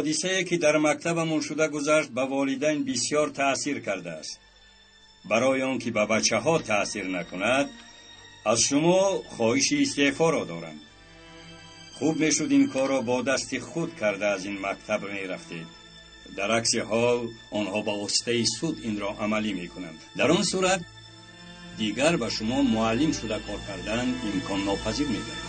Ҳодисае ки дар мактабамон шуда гузашт ба волидайн бисёр таъсир кардааст. Барои он ки ба бачаҳо таъсир накунад, аз шумо хоҳиши истеъфоро дорам. Хуб мешуд ин корро бо дасти худ карда аз ин мактаб мерафтед. Дар акси ҳол онҳо ба воситаи суд инро амалӣ мекунанд. Дар он сурат дигар ба шумо муаллим шуда кор кардан имконнопазир мегардад.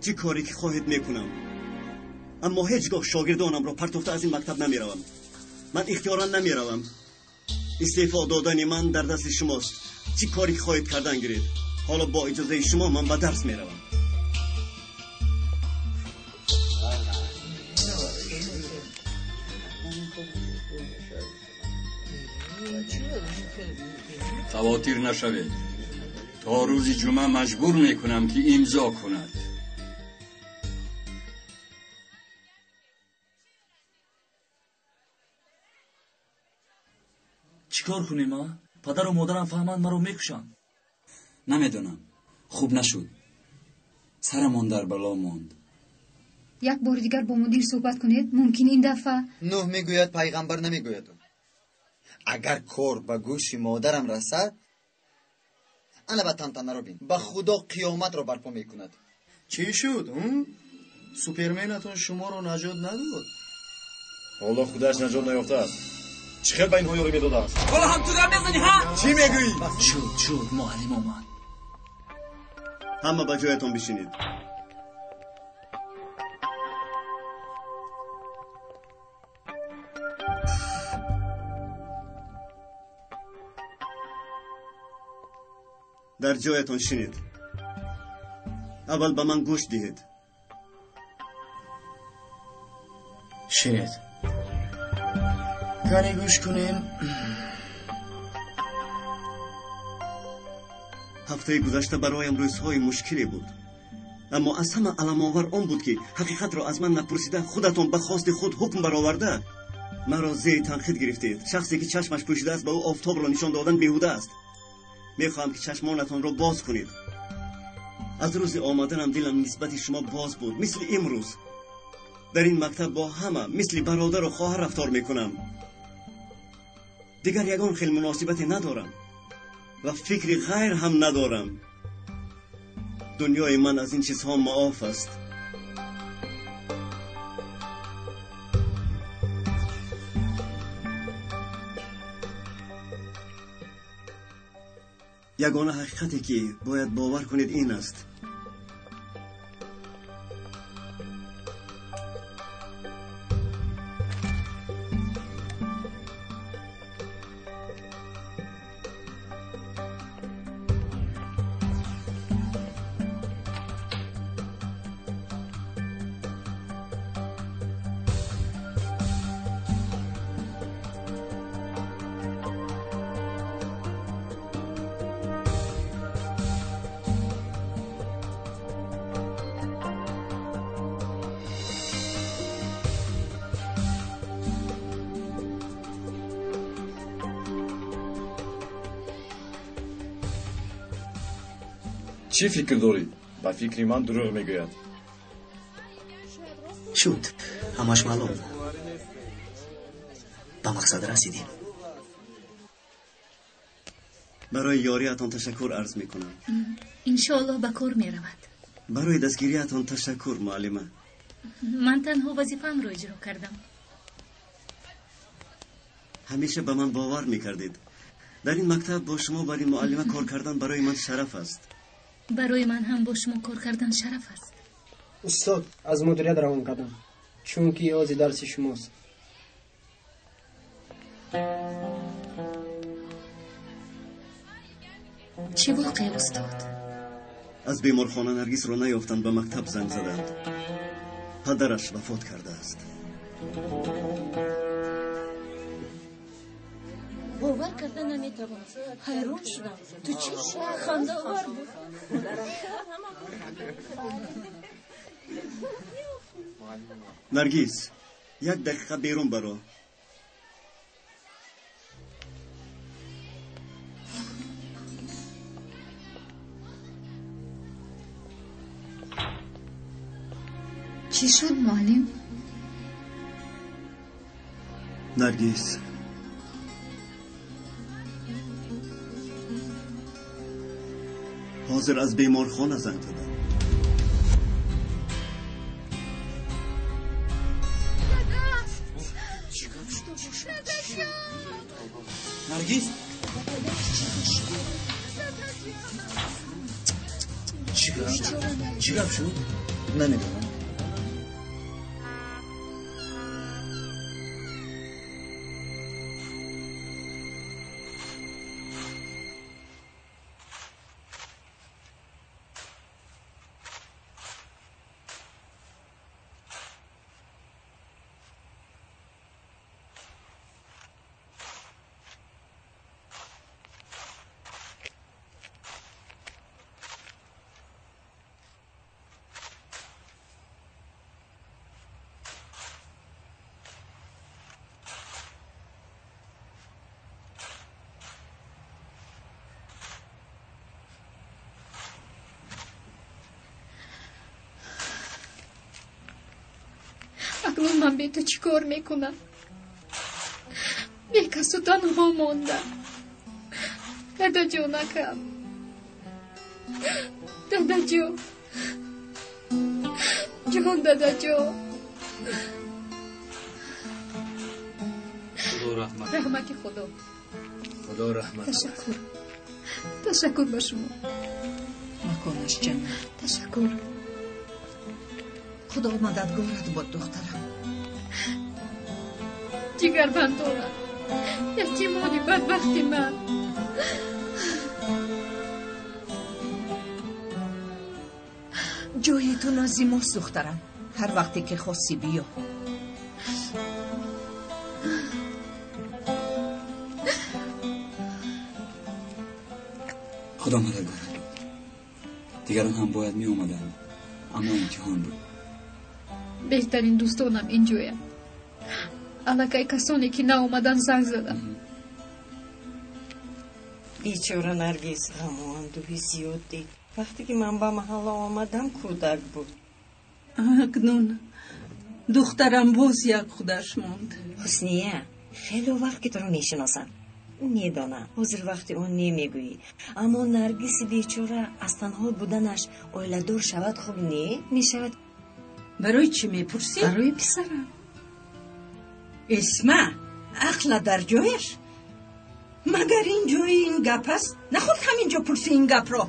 Чӣ коре ки хоҳед мекунам, аммо ҳеҷ гоҳ шогирдонамро партофта аз ин мактаб намеравам. Ман ихтиёран намеравам. Истеъфо додани ман дар дасти шумост. Чӣ коре ки хоҳед кардан гиред. Ҳоло бо иҷозаи шумо ман ба дарс меравам. Хавотир нашавед. То рӯзи ҷумъа маҷбур мекунам ки имзо кунад. Чӣ кор кунем, а? Падару модарам фаҳманд, маро мекушанд. Намедонам. Хуб нашуд. Сарамон дар бало монд. Як бори дигар бо мудир суҳбат кунед, мумкин ин дафъа. Нӯҳ мегӯяд, пайғамбар намегӯяд. Агар кор ба гӯши модарам расад, ана ба тантанаро бин. Ба худо қиёматро барпо мекунад. Чӣ шуд? Суперменатон шуморо наҷот надод? Ҳоло худаш наҷот наёфтааст. Чӣ хел ба инҳо ёрӣ медодааст? Ҳоло ҳам ту гап мезанӣ, ҳа? Чӣ мегӯӣ? Шуд, шуд, муаллим омад. Ҳама ба ҷоятон бишинед. Дар ҷоятон шинед. Аввал ба ман гӯш диҳед. Шинед. Кане гӯш кунем. Ҳафтаи гузашта бароям рӯзҳои мушкиле буд. Аммо аз ҳама аламовар он буд ки ҳақиқатро аз ман напурсида худатон ба хости худ ҳукм бароварда маро зери танқид гирифтед. Шахсе ки чашмаш пӯшидааст ба ӯ офтобро нишон додан беҳуда аст. Мехоҳам ки чашмонатонро боз кунед. Аз рӯзи омаданам дилам нисбати шумо боз буд, мисли имрӯз. Дар ин мактаб бо ҳама мисли бародару хоҳар рафтор мекунам. Дигар ягон хел муносибате надорам ва фикри ғайр ҳам надорам. Дунёи ман аз ин чизҳо маоф аст. Ягона ҳақиқате ки бояд бовар кунед ин аст. Чӣ фикр дорӣ? Ба фикри ман дурӯғ мегӯяд. Шуд, ҳамаш маълум. Ба мақсад расидем. Барои ёриятон ташаккур арз мекунам. Иншоаллоҳ ба кор меравад. Барои дастгириятон ташаккур, муаллима. Ман танҳо вазифаамро иҷро кардам. Ҳамеша ба ман бовар мекардед. Дар ин мактаб бо шумо бар ин муаллима кор кардан барои ман шараф аст. Барои ман ҳам бо шумо кор кардан шараф аст. Устод, аз мудирият равон кардам, чунки ози дарси шумост. Чӣ воқеа, устод? Аз беморхона Наргисро наёфтанд, ба мактаб занг заданд. Падараш вафот кардааст. Бовар карда наметавонам. Ҳайрон шудам. Ту чӣ? Хандаовар буд. Наргис, як дақиқа берун баро. Чӣ шуд, муаллим? Наргис, ҳозир аз беморхона занг задам. Наргиз? Чӣ гап шуд? Намедонам. Акнун ман бе ту чӣ кор мекунам? Бекасу танҳо мондам. Дадаҷонакам, дадаҷон, ҷон дадаҷон. Худо раҳмат. Раҳмати Худо. Худо раҳмат. Ташаккур, ташаккур ба шумо. Маконаш ҷаннат. Ташаккур. Худо мададгорат бод, духтарам. Ҷигарбандонам, ятимони бадбахти ман. Ҷои ту назди мост, духтарам. Ҳар вақте ки хости биё. Худо мададгорат буд. Дигарон ҳам бояд меомаданд, аммо имтиҳон буд. Беҳтарин дӯстонам инҷоянд. Аллакай касоне ки наомаданд занг задам. Бечора Наргиз ғаму андӯҳи зиёд дид. Вақте ки ман ба маҳалла омадам, кӯдак буд. Акнун духтарам боз як худаш монд. Ҳусния, хеле вақт ки туро мешиносам. Медонам, ҳозир вақти он немегӯӣ. Аммо Наргиси бечора аз танҳо буданаш оиладор шавад хуб не мешавад. Барои чӣ мепурсӣ? Барои писарам. Эсма, ақла дар ҷояш? Магар ин ҷои ин гап аст? Наход ҳамин ҷо пурсӣ ин гапро.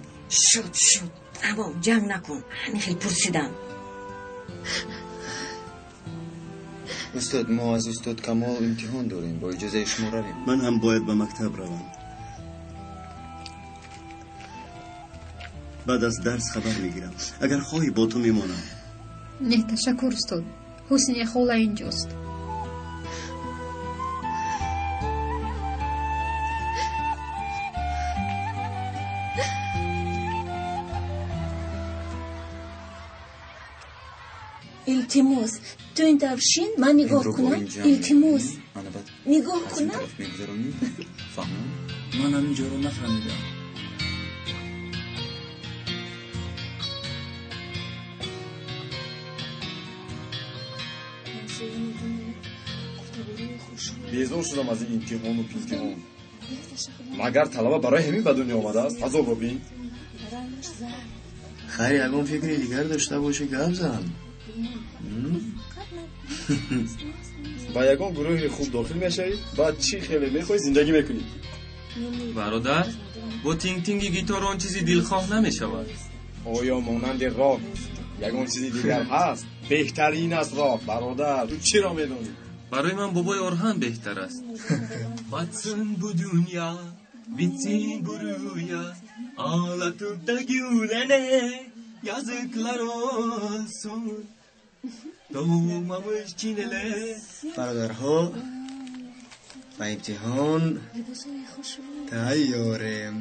Шуд, шуд. Тамом, ҷанг накун. Ҳамин хел пурсидам. Устод, мо аз устод Камол имтиҳон дорем. Бо иҷозаи шумо равем. Ман ҳам бояд ба мактаб равам. Баъд аз дарс хабар мегирам. Агар хоҳӣ бо ту мемонам. Не, ташаккур, устод. Ҳусния хола инҷост. Илтимос, ту ин тавр шин, ман нигоҳ кунам. Илтимос, нигоҳ кунам. Ман ҳамин ҷоро нафаҳмидам. Безор шудам аз ин имтиҳону пинтиҳон. Магар талаба барои ҳамин ба дунё омадааст? Азобро бин. Хайр, ягон фикри дигар дошта бошӣ, гап зан. Ба ягон гурӯҳи хуб дохил мешавӣ, баъд чӣ хеле мехоҳӣ зиндагӣ мекунӣ. Бародар, бо тинг-тинги гитор он чизи дилхоҳ намешавад. Оё монанди рок ягон чизи дигар ҳаст? Беҳтарин аст рок, бародар. Ту чиро медонӣ? Барои ман бобои Орҳан беҳтар аст. Batsın bu dünya, bitsin bu rüya, ağlatıp da gülene yazıklar olsun. Doğmamış çileler. Бародарҳо, ба имтиҳон тайёрем.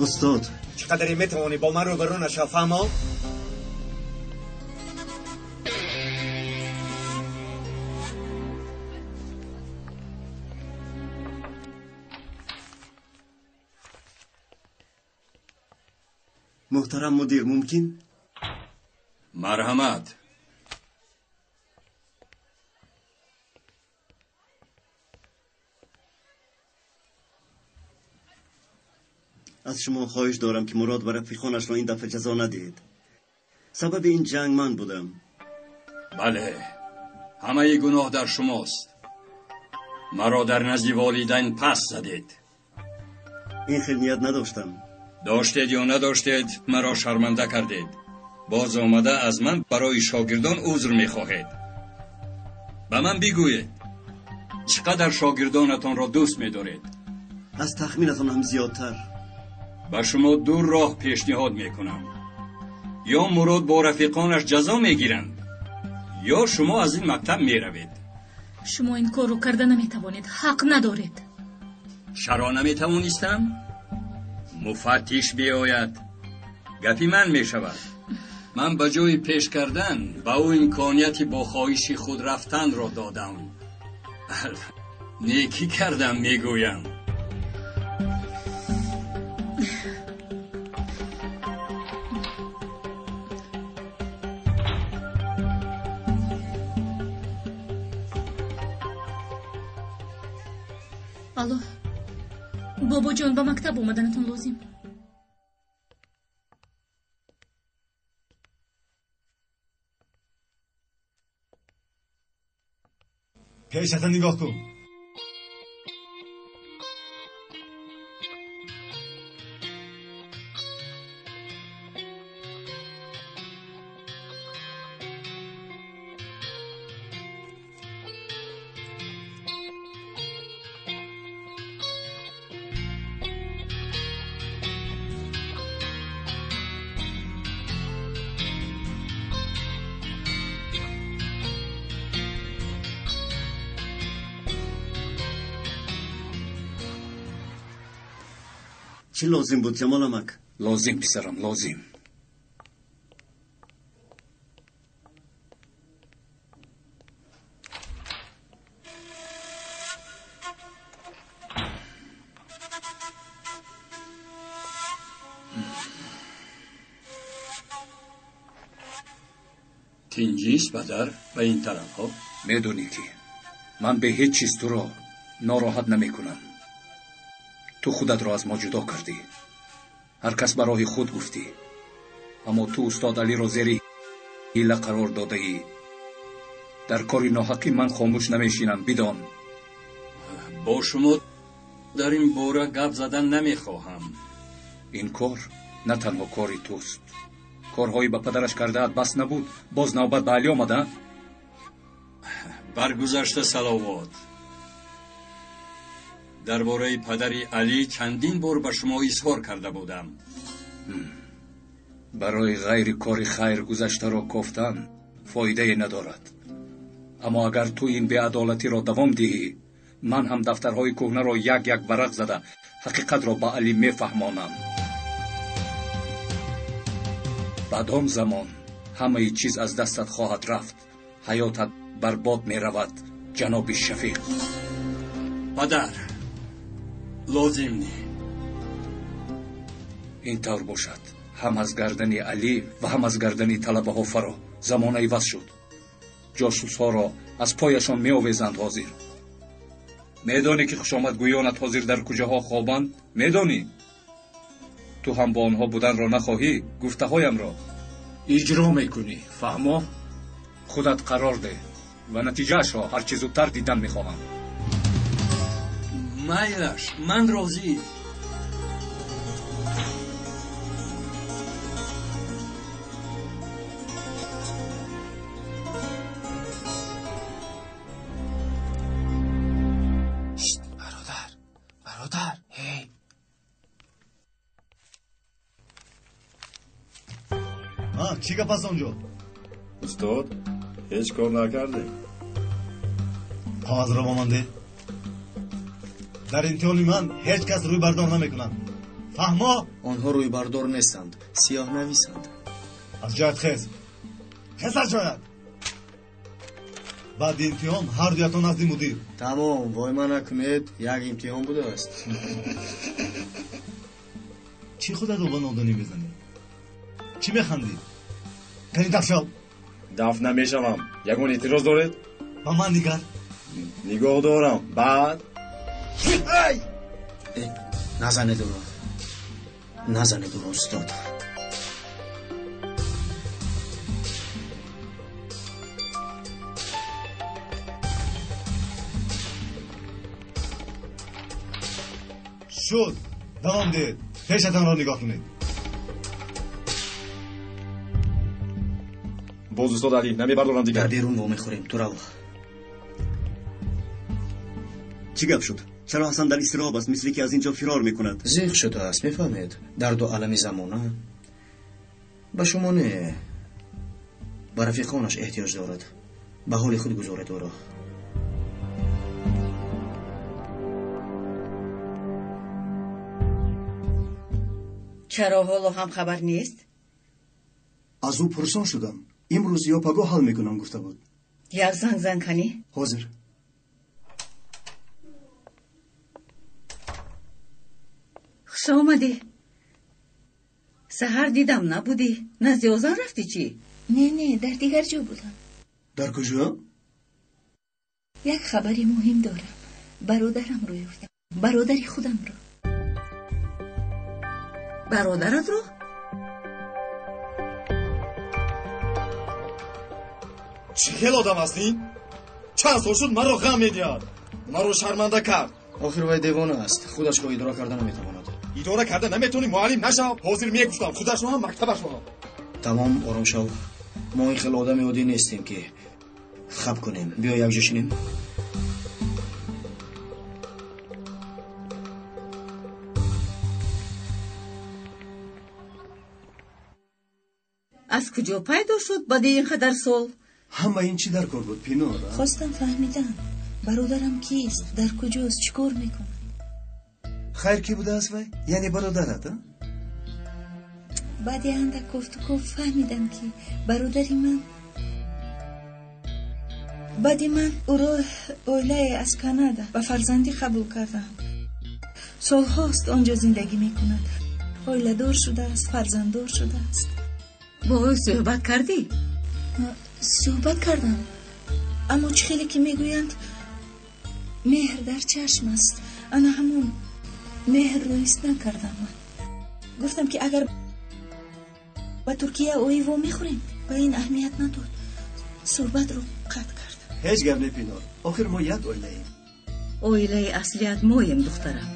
Устод, чӣ қадаре метавонӣ бо ман рӯбарӯ нашав, фаҳмо? Муҳтарам мудир, мумкин? Марҳамат. Аз шумо хоҳиш дорам, ки Мурод ва рафиқонашро ин дафъа ҷазо надиҳед. Сабаби ин ҷанг ман будам. Бале, ҳамаи гуноҳ дар шумост. Маро дар назди волидайн пас задед. Ин хел ният надоштам. Доштед ё надоштед, маро шарманда кардед. Боз омада аз ман барои шогирдон узр мехоҳед. Ба ман бигӯед, чӣ қадар шогирдонатонро дӯст медоред? Аз тахминатон ҳам зиёдтар. Ба шумо ду роҳ пешниҳод мекунам. Ё Мурод бо рафиқонаш ҷазо мегиранд, ё шумо аз ин мактаб меравед. Шумо ин корро карда наметавонед, ҳақ надоред. Чаро наметавонистам? Муфаттиш биёяд, гапи ман мешавад. Ман ба ҷои пеш кардан ба ӯ имконияти бо хоҳиши худ рафтанро додам. Некӣ кардам, мегӯям. Алло, бобоҷон, ба мактаб омаданатон лозим. Пешата нигоҳ кун. Чӣ лозим буд, Ҷамоламак? Лозим, писарам, лозим. Тинҷист, падар, ба ин тарафҳо? Медонӣ, ки ман бе ҳеҷ чиз туро нороҳат намекунам. Ту худатро аз мо ҷудо кардӣ. Ҳар кас ба роҳи худ гуфтӣ. Аммо ту устод Алиро зери ҳила қарор додаӣ. Дар кори ноҳақӣ ман хомӯш намешинам, бидон. Бо шумо дар ин бора гап задан намехоҳам. Ин кор на танҳо кори туст. Корҳои ба падараш кардаат бас набуд, боз навбат ба Али омада? Баргузашта саловот. Дар бораи падари Алӣ чандин бор ба шумо изҳор карда будам. Барои ғайри кори хайр гузаштаро кофтан фоидае надорад. Аммо агар ту ин беадолатиро давом диҳӣ, ман ҳам дафтарҳои кӯҳнаро як-як варақ зада ҳақиқатро ба Алӣ мефаҳмонам. Баъд он замон ҳамаи чиз аз дастат хоҳад рафт, ҳаётат барбод меравад, ҷаноби Шафиқ. Падар, Лозим не. Ин тавр бошад, ҳам аз гардани Алӣ ва ҳам аз гардани талабаҳо фаро замона иваз шуд. Ҷосусҳоро аз пояшон меовезанд ҳозир. Медонӣ ки хушомадгӯёнат ҳозир дар куҷоҳо хобанд? Медонӣ? Ту ҳам бо онҳо буданро нахоҳӣ, гуфтаҳоямро иҷро мекунӣ. Фаҳмо? Худат қарор деҳ ва натиҷаашро ҳарчи зудтар дидан мехоҳам. Майлаш, ман розӣ. Бародар, ҳей! Чӣ гап аст он ҷо? Устод, ҳеҷ кор накардем. Қоғазро ба ман деҳ. Дар имтиҳони ман ҳеҷ кас рӯйбардор намекунад. Фаҳмо? Онҳо рӯйбардор нестанд, сиёҳнависанд. Аз ҷоят хез. Хез аз ҷоят. Баъди имтиҳон ҳар дуятон назди мудир. Тамом, войма накунед, як имтиҳон будааст. Чӣ худатро ба нодонӣ мезанӣ? Чӣ механдӣ? Кани даф шав. Даф намешавам. Ягон эътироз доред? Ба ман нигар. Нигоҳ дорам. Баъд ай! Назанед ӯро. Назанед ӯро, устод. Шуд. Давом диҳед. Пешатонро нигоҳ кунед. Боз устод Алӣ, намебардорам дигар. Дар берун вомехӯрем, ту рав. Чӣ гап шуд? Чаро Ҳасан дар изтироб аст, мисли ки аз ин ҷо фирор мекунад? Зиқ шудааст, мефаҳмед? Дарду алами замона ба шумо не, ба рафиқонаш эҳтиёҷ дорад. Ба ҳоли худ гузоред ӯро. Чаро ҳоло ҳам хабар нест? Аз ӯ пурсон шудам. Имрӯз ё пагоҳ ҳал мекунам гуфта буд. Як занг зан канӣ? Ҳозир. Хуш омадӣ. Саҳар дидам набудӣ. Назди Озан рафтӣ чӣ? Не, не, дар дигар ҷо будам. Дар куҷо? Як хабари муҳим дорам. Бародарамро ёфтам. Бародари худамро. Бародаратро? Чӣ хел одам аст ин? Чанд сол шуд маро ғам медиҳад. Маро шарманда кард. Охир вай девона аст. Худашро идора карда наметавонад. Идора карда наметавонӣ, муаллим нашав. Ҳозир мегуфтам худашро ҳам, мактабашро ҳам. Тамом, ором шав. Мо ин хел одами оддӣ нестем ки хаб кунем. Биё якҷо шинем. Аз куҷо пайдо шуд баъди ин қадар сол? Ҳама ин чӣ дар кор буд, Пинор? Хостам фаҳмидан. Бародарам кист? Дар куҷост? Чӣ кор мекунад? Хайр, кӣ будааст вай? Яъне бародарат, а? Баъди андак кофтуков фаҳмидам ки бародари ман баъди ман ӯро оилае аз Канада ба фарзандӣ қабул кардам. Солҳост он ҷо зиндагӣ мекунад. Оиладор шудааст, фарзанддор шудааст. Бо ӯ суҳбат кардӣ? Суҳбат кардам. Аммо чӣ хеле ки мегӯянд, меҳр дар чашм аст. Ана ҳамон меҳрро ҳис накардам ман. Гуфтам ки агар ба Туркия оӣ вомехӯрем, ба ин аҳамият надод. Суҳбатро қатъ кард. Ҳеҷ гап не, Пинор. Охир мо як оилаем. Оилаи аслият моем, духтарам.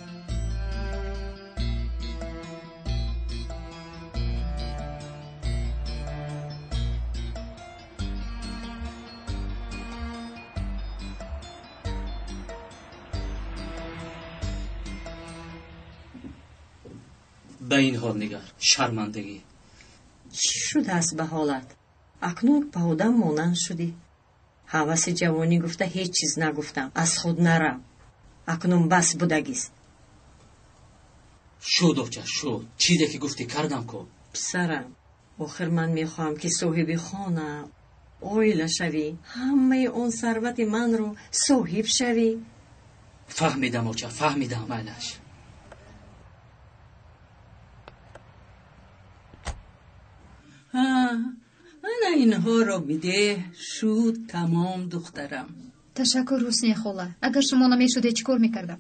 Ба ин ҳол нигар, шармандагӣ. Чӣ шудааст ба ҳолат? Акнун ба одам монанд шудӣ. Ҳаваси ҷавонӣ гуфта ҳеҷ чиз нагуфтам. Аз худ нарав. Акнун бас будагист. Шуд, оча, шуд. Чизе ки гуфтӣ кардам ку. Писарам, охир ман мехоҳам ки соҳиби хона, оила шавӣ. Ҳамаи он сарвати манро соҳиб шавӣ. Фаҳмидам, оча, фаҳмидам, майлаш. Ана инҳоро бидеҳ, шуд тамом, духтарам. Ташаккур, Ҳусния хола. Агар шумо намешудед, чӣ кор мекардам?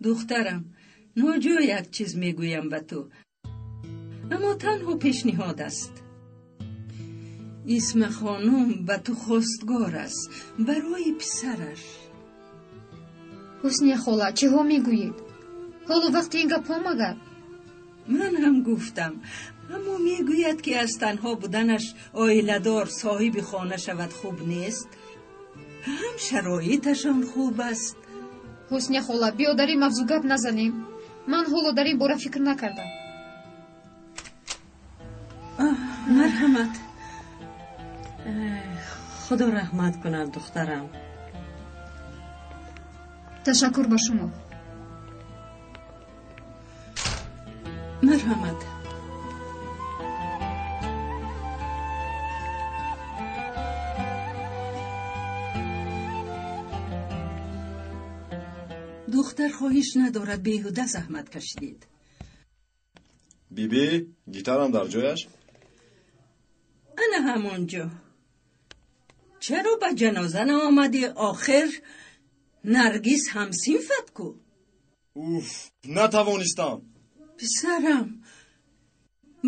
Духтарам, ноҷо як чиз мегӯям ба ту, аммо танҳо пешниҳод аст. Исма хонум ба ту хостгор аст барои писараш. Ҳусния хола, чиҳо мегӯед? Ҳоло вақти ин гапҳо магар? Ман ҳам гуфтам, аммо мегӯяд, ки аз танҳо буданаш оиладор соҳиби хона шавад хуб нест, ҳам шароиташон хуб аст. Ҳусния хола, биё дар ин мавзӯъ гап назанем. Ман ҳоло дар ин бора фикр накардам. Марҳамат. Худо раҳмат кунад, духтарам. Ташаккур ба шумо. Марҳамат. Духтар хоҳиш надорад, беҳуда заҳмат кашидед. Биби, гитарам дар ҷояш? Ана ҳамон ҷо. Чаро ба ҷаноза наомадӣ? Охир Наргиз ҳамсинфат ку. Уф, натавонистам. Писарам,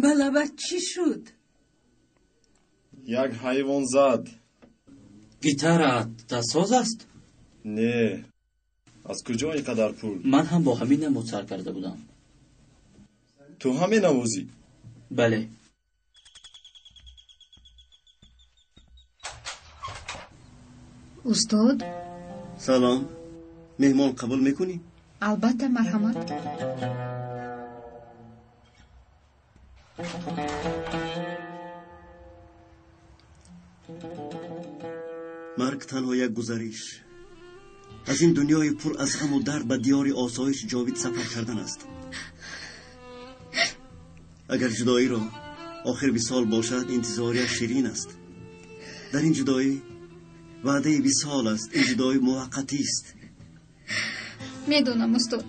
ба лабат чӣ шуд? Як ҳайвон зад. Гитараат дастсоз аст? Не. Аз куҷо ин қадар пул? Ман ҳам бо ҳамин намуд сар карда будам. Ту ҳам менавозӣ? Бале. Устод? Салом. Меҳмон қабул мекунӣ? Албатта, марҳамат. Марг танҳо як гузариш аз ин дунёи пур аз ғаму дард ба диёри осоиш ҷовид сафар кардан аст. Агар ҷудоиро охир висол бошад, интизориаш ширин аст. Дар ин ҷудоӣ ваъдаи висол аст. Ин ҷудоӣ муваққатист. Медонам, устод,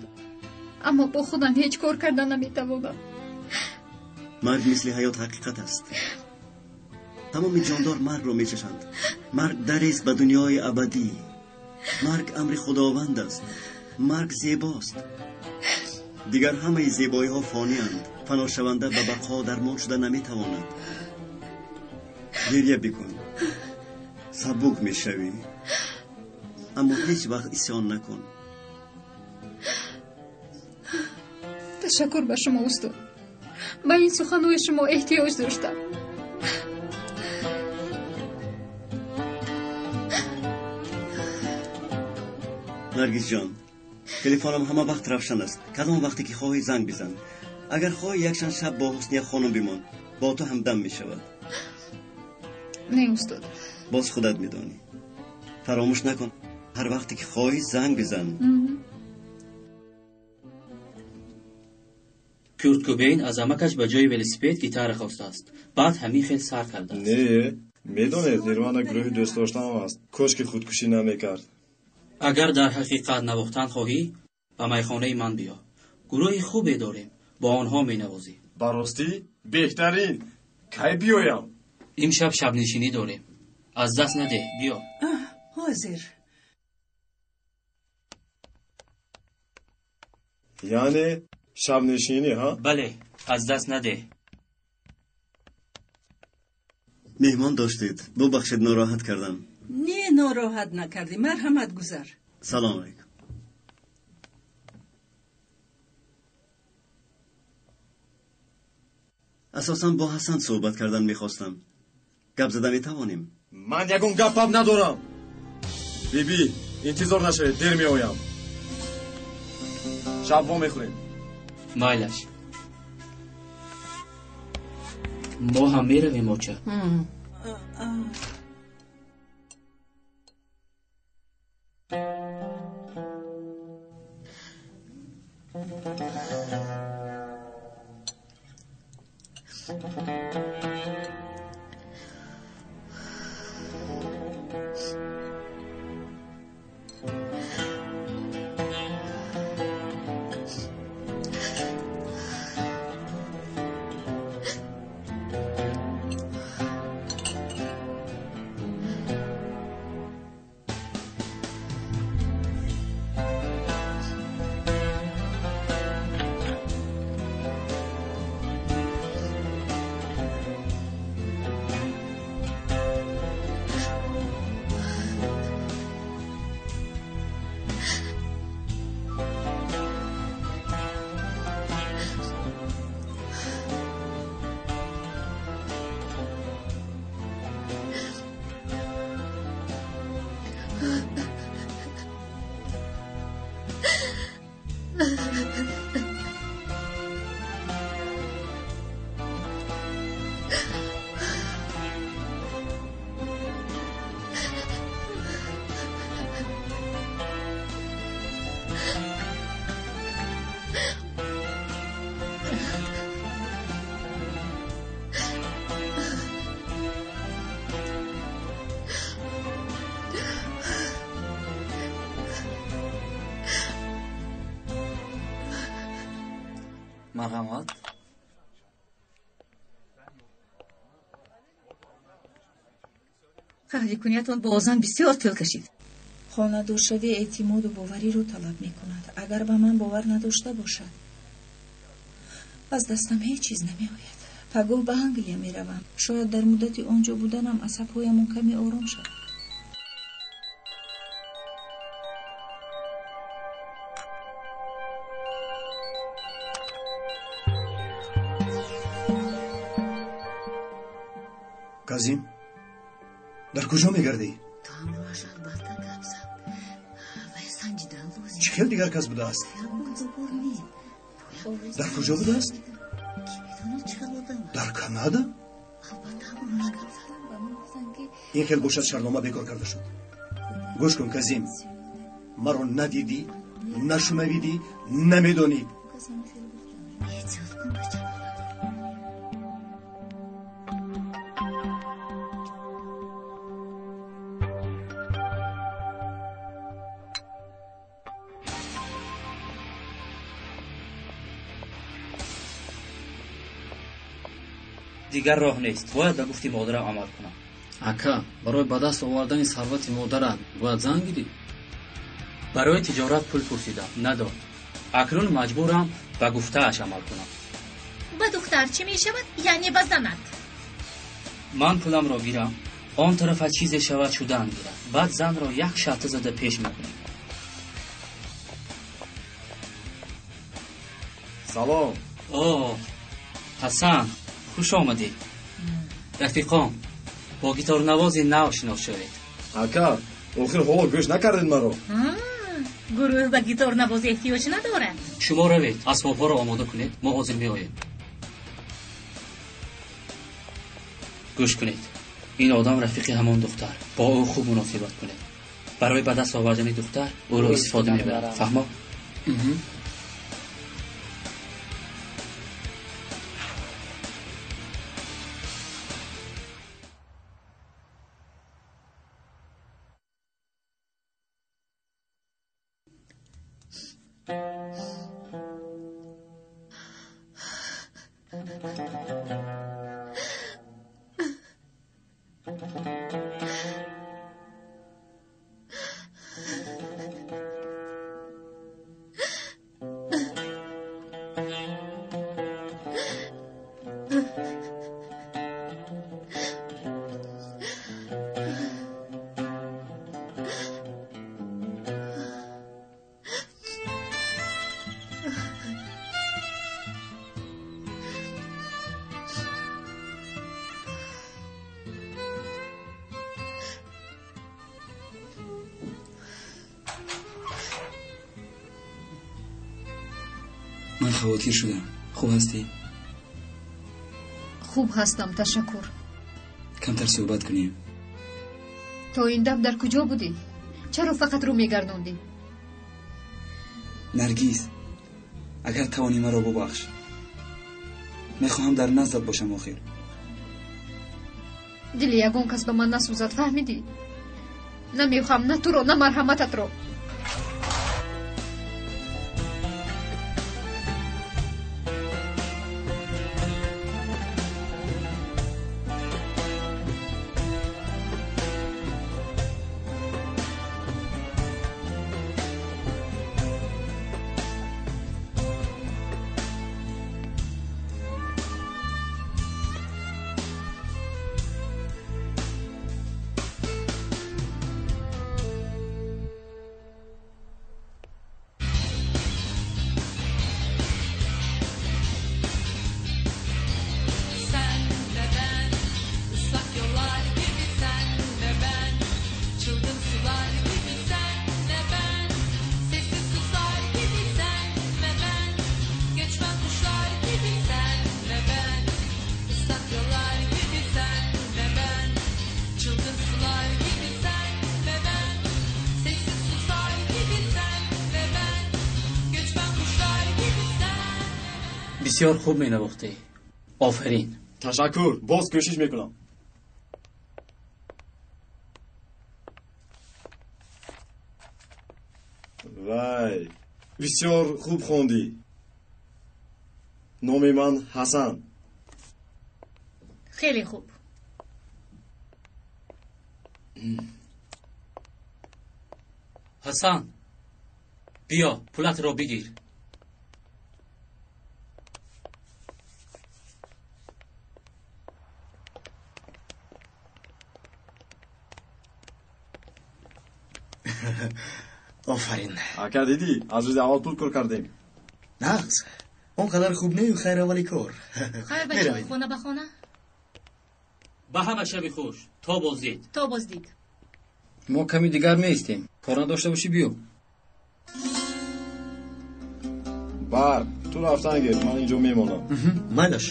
аммо бо худам ҳеҷ кор карда наметавонам. Марг мисли ҳаёт ҳақиқат аст. Тамоми ҷондор маргро мечашанд. Марг дарест ба дунёи абадӣ. Марг амри худованд аст. Марг зебост. Дигар ҳамаи зебоиҳо фонианд. Фаношаванда ба бақо дармон шуда наметавонад. Гирья бикун, сабук мешавӣ, аммо ҳеҷ вақт исён накун. Ташаккур ба шумо, устод. Ба ин суханҳои шумо эҳтиёҷ доштам. Наргизҷон, телефонам ҳама вақт равшан аст. Кадом вақте ки хоҳӣ занг бизан. Агар хоҳӣ якчанд шаб бо Ҳусния хонум бимон, бо ту ҳамдам мешавад. Не, устод. Боз худат медонӣ. Фаромӯш накун, ҳар вақте ки хоҳӣ занг бизан. Курт Кобейн аз амакаш ба ҷои велосипед гитара хостааст. Баъд ҳамин хел сар кардааст. Не, медонед, Нирвана гурӯҳи дӯстдоштаам аст. Кош ки худкушӣ намекард. Агар дар ҳақиқат навохтан хоҳӣ, ба майхонаи ман биё. Гурӯҳи хубе дорем, бо онҳо менавозӣ. Ба ростӣ беҳтарин. Кай биёям? Имшаб шабнишинӣ дорем. Аз даст надеҳ, биё. Ҳозир. Яъне шабнишинӣ, ҳа? Бале, аз даст надеҳ. Меҳмон доштед. Бубахшед, нороҳат кардам. Не, нороҳат накардӣ. Марҳамат, гузар. Салом алайкум. Асосан бо Ҳасан суҳбат кардан мехостам. Гап зада метавонем? Ман ягон гапам надорам. Биби, интизор нашавед, дер меоям. Шаб вомехӯрем. Майлаш. Мо ҳам меравем, оча. Марҳамат. Қаҳрикуниятон бо Озан бисёр тӯл кашид. Хонадоршавӣ эътимоду бовариро талаб мекунад. Агар ба ман бовар надошта бошад, аз дастам ҳеҷ чиз намеояд. Пагоҳ ба Англия меравам. Шояд дар муддати он ҷо буданам асабҳоямон каме ором шавад. Казим, дар куҷо мегардӣ? Ту ҳамроҳаш албатта гап зад. Вай санҷидан лозим. Чӣ хел дигар кас будааст? Дар куҷо будааст? Дар Канада? Ин хел бошад, шартнома бекор карда шуд. Гӯш кун, Казим, маро надидӣ, нашунавидӣ, намедонӣ. Дигар роҳ нест, бояд ба гуфти модарам амал кунам. Ака, барои ба даст овардани сарвати модарат бояд зан гирӣ? Барои тиҷорат пул пурсидам, надод. Акнун маҷбурам ба гуфтааш амал кунам. Ба духтар чӣ мешавад, яъне ба занат? Ман пуламро гирам, он тарафа чизе шавад шудан гирам, баъд занро як шарта зада пеш мекунем. Салом. О, Ҳасан, хуш омадед. Рафиқон, бо гиторнавози нав шинос шавед. Ака, охир ҳоло гӯш накардед маро. Гурӯҳ ба гиторнавоз эҳтиёҷ надорад. Шумо равед, асбобҳоро омода кунед, мо ҳозир меоем. Гӯш кунед, ин одам рафиқи ҳамон духтар, бо ӯ хуб муносибат кунед. Барои ба даст овардани духтар ӯро истифода мебарад. Фаҳмо? Ман хавотир шудам. Хуб ҳастӣ? Хуб ҳастам, ташаккур. Камтар суҳбат кунем. То ин дам дар куҷо будӣ? Чаро фақат рӯ мегардондӣ? Наргиз, агар тавонӣ маро бубахш. Мехоҳам дар наздат бошам охир. Дили ягон кас ба ман насӯзад, фаҳмидӣ? Намехоҳам на туро, на марҳамататро. Бисёр хуб менавохтӣ. Офарин. Ташаккур, боз кӯшиш мекунам. Вай, бисёр хуб хондӣ. Номи ман Ҳасан. Хеле хуб. Ҳасан, биё пулатро бигир. Офарин. Ака, дидӣ, аз рӯзи аввал пул кор кардем. Нағз, он қадар хуб нею, хайр, аввали кор. Хайр, бачаҳо, хона ба хона. Ба ҳама шаби хуш, то боздид. То боздид. Мо ками дигар меистем, кор надошта бошӣ, биё. Бар ту рафтан гир, ман инҷо мемонам. Майлаш.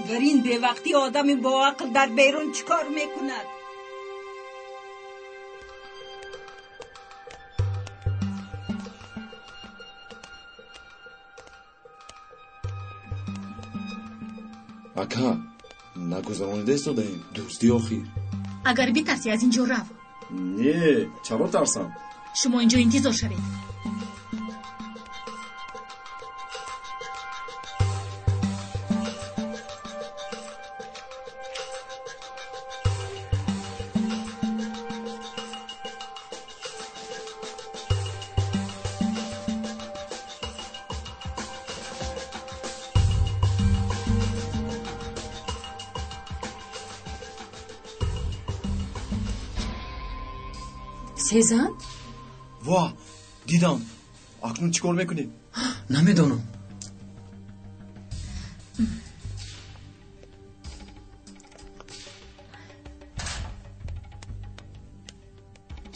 Дар ин бевақтӣ одами боақл дар берун чӣ кор мекунад? Ака, нагузаронида истодаем дӯстӣ охир. Агар битарсӣ, аз ин ҷо рав. Не, чаро тарсам? Шумо инҷо интизор шавед. Сезан? Ва, дидам. Акнун чӣ кор мекунем? Намедонам.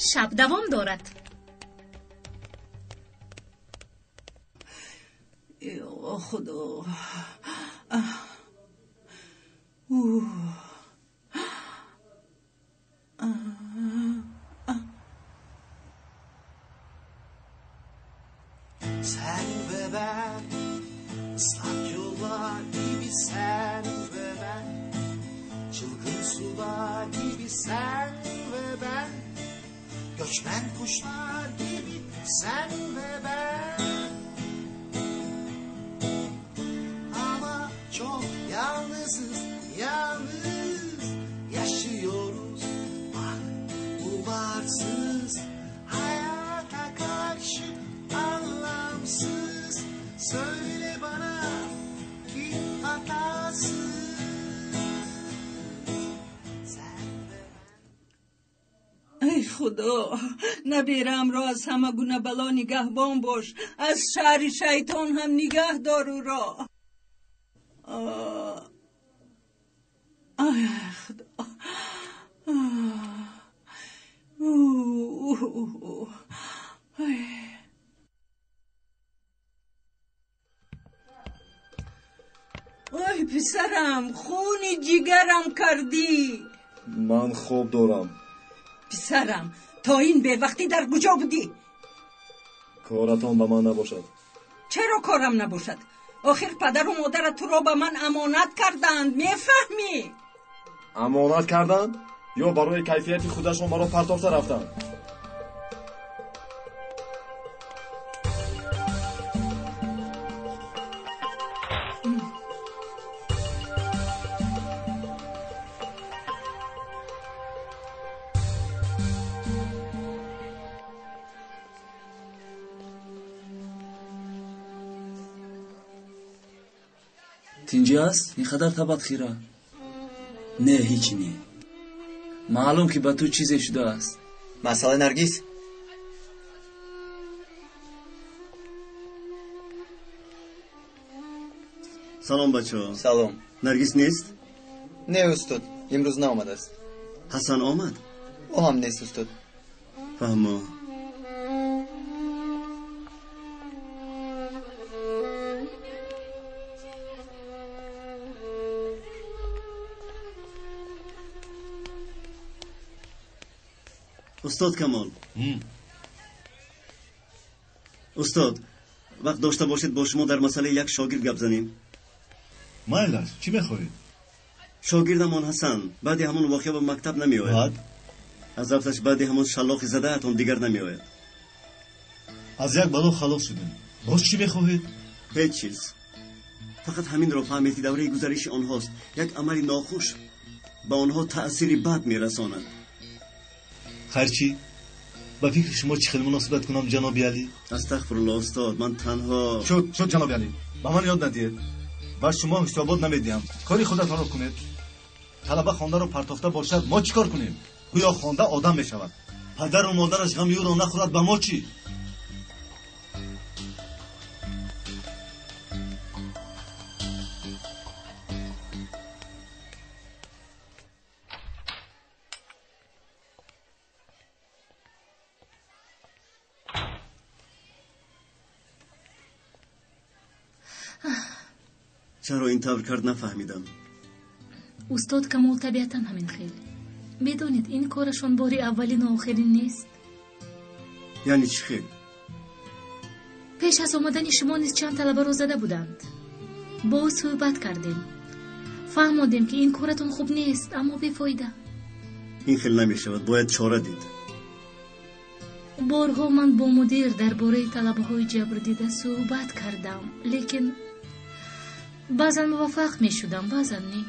Шаб давом дорад. О, Худо. Sen ve ben, ıslak yollar gibi sen ve ben, çılgın sular gibi sen ve ben, göçmen kuşlar gibi sen ve ben. Ama çok yalnızız, yalnız yaşıyoruz. Bak bu varsız hayata karşı anlamsız. Söyle bana kim hatasız? Эй Худо, набираамро аз ҳама гуна бало нигаҳбон бош, аз шаҳри шайтон ҳам нигаҳ дор ӯро. Ай Худо. Ой писарам, хуни ҷигарам кардӣ. Ман хоб дорам. Писарам, то ин бевақтӣ дар куҷо будӣ? Коратон ба ман набошад. Чаро корам набошад? Охир падару модарат туро ба ман амонат кардаанд, мефаҳмӣ? Амонат карданд ё барои кайфияти худашон маро партофта рафтанд? Тинҷӣ аст? Ин қадар табат хира? Не, ҳеҷ не. Маълум ки ба ту чизе шудааст. Масъалаи Наргиз? Салом, бачаҳо. Салом. Наргиз нест? Не, устод, имрӯз наомадааст. Ҳасан омад? Ӯ ҳам нест, устод. Фаҳмо. Устод Камол. Устод, вақт дошта бошед, бо шумо дар масъалаи як шогирд гап занем. Майлаш, чӣ мехоҳед? Шогирдамон Ҳасан баъди ҳамон воқеа ба мактаб намеояд. Баъд? Аз рафташ баъди ҳамон шаллоқи задаатон дигар намеояд. Аз як бало халос шудем. Боз чӣ мехоҳед? Ҳеҷ чиз. Фақат ҳаминро фаҳмед, ки давраи гузариши онҳост. Як амали нохуш ба онҳо таъсири бад мерасонад. Хайр чӣ? Ба фикри шумо чӣ хел муносибат кунам, ҷаноби Алӣ? Астағфирулло, устод, ман танҳо шуд, шуд, ҷаноби Алӣ. Ба ман ёд надиҳед. Ба шумо ҳисобот намедиҳам. Кори худатонро кунед. Талаба хондаро партофта бошад, мо чӣ кор кунем? Гӯё хонда одам мешавад. Падару модараш ғами ӯро нахӯрад, ба мо чӣ? Чаро ин тавр кард, нафаҳмидам. Устод Камол табиатан ҳамин хел. Медонед, ин корашон бори аввалину охирин нест. Яъне чӣ хел? Пеш аз омадани шумо низ чанд талабаро зада буданд. Бо ӯ суҳбат кардем. Фаҳмодем, ки ин коратон хуб нест, аммо бефоида. Ин хел намешавад, бояд чора дид. Борҳо ман бо мудир дар бораи талабаҳои ҷабрдида суҳбат кардам, лекин баъзан муваффақ мешудам, баъзан не.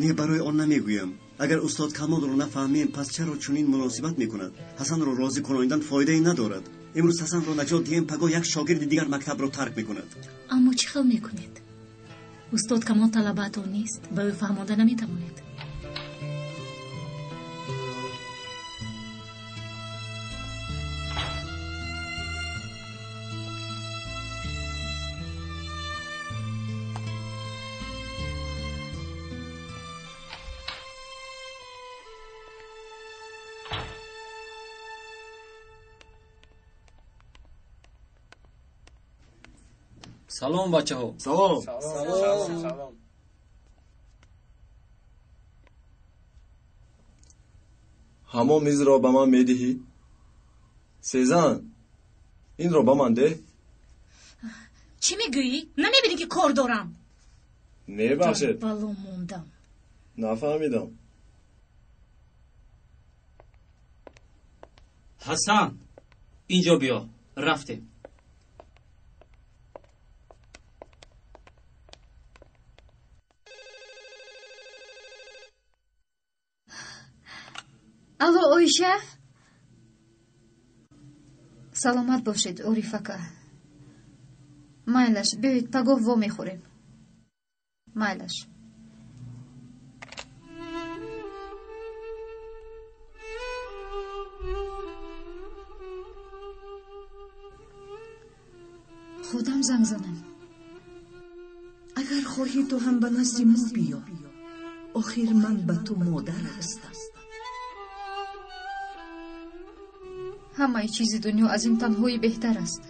Не, барои он намегӯям. Агар устод Камолро нафаҳмем, пас чаро чунин муносибат мекунад? Ҳасанро розӣ кунонидан фоидае надорад. Имрӯз Ҳасанро наҷот диҳем, пагоҳ як шогирди дигар мактабро тарк мекунад. Аммо чӣ хел мекунед? Устод Камол талабаатон нест, ба ӯ фаҳмонда наметавонед. Салом, бачаҳо. Салом. Салом. Ҳамон мизро ба ман медиҳӣ? Сезан, инро ба ман деҳ. Чӣ мегӯӣ? Намебинӣ, ки кор дорам? Мебахшед. Бало мондам. Нафаҳмидам. Ҳасан, инҷо биё, рафтем. Алло, Оиша? Саломат бошед, Ориф ака. Майлаш, биёед, пагоҳ вомехӯрем. Майлаш. Худам занг занам. Агар хоҳӣ, ту ҳам ба назди мо биё. Охир ман ба ту модар ҳастам. Ҳамаи чизи дунё аз ин танҳоӣ беҳтар аст.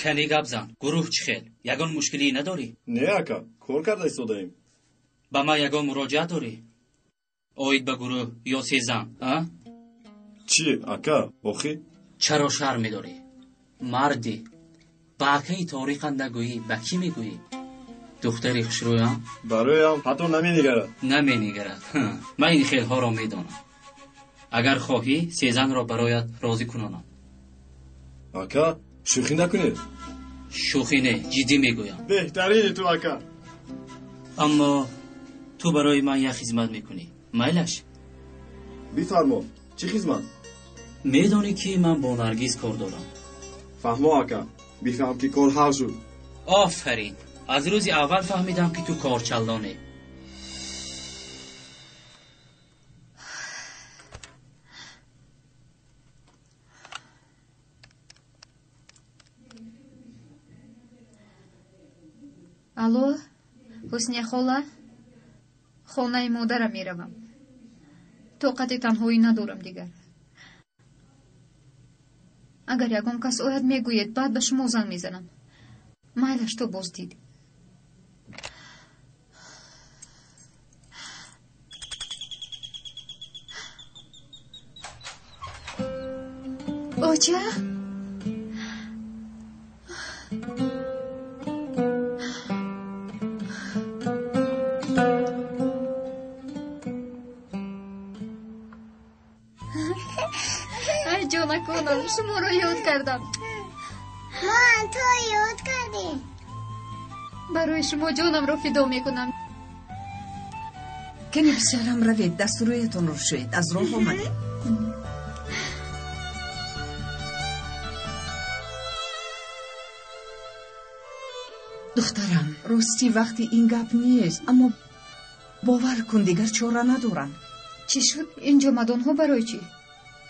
Кани гап зан, гурӯҳ чӣ хел? Ягон мушкилӣ надорӣ? Не, ака, кор карда истодаем. Ба ман ягон муроҷиат дорӣ? Оид ба гурӯҳ ё Сезан, а? Чӣ, ака, охӣ? Чаро шарм медорӣ? Мардӣ, ба акаи Ториқан нагӯӣ, ба кӣ мегӯӣ? Духтари хушрӯям? Бароям ҳатто наменигарад. Наменигарад. Ман ин хелҳоро медонам. Агар хоҳӣ, Сезанро бароят розӣ кунонам. Ака, шӯхӣ накунед. Шӯхӣ не, ҷиддӣ мегӯям. Беҳтарини ту, ака. Аммо ту барои ман як хизмат мекунӣ. Майлаш? Бифармо, чӣ хизмат? Медонӣ, ки ман бо Наргиз кор дорам. Фаҳмо, ака, бифаҳм, ки кор ҳал шуд. Офарин! Аз рӯзи аввал фаҳмидам, ки ту корчаллонӣ. Алло, Ҳусния хола? Хонаи модарам меравам. Тоқати танҳоӣ надорам дигар. Агар ягон кас ояд, мегӯед, баъд ба шумо занг мезанам. Майлаш, то боздид. Оча? Шуморо ёд кардам. Мо ҳам туро ёд кардем. Барои шумо ҷонамро фидо мекунам. Кани писарам, равед, дасту рӯятонро шӯед, аз роҳ омадед. Духтарам, ростӣ вақти ин гап нест, аммо бовар кун, дигар чора надорам. Чӣ шуд? Ин ҷомадонҳо барои чӣ?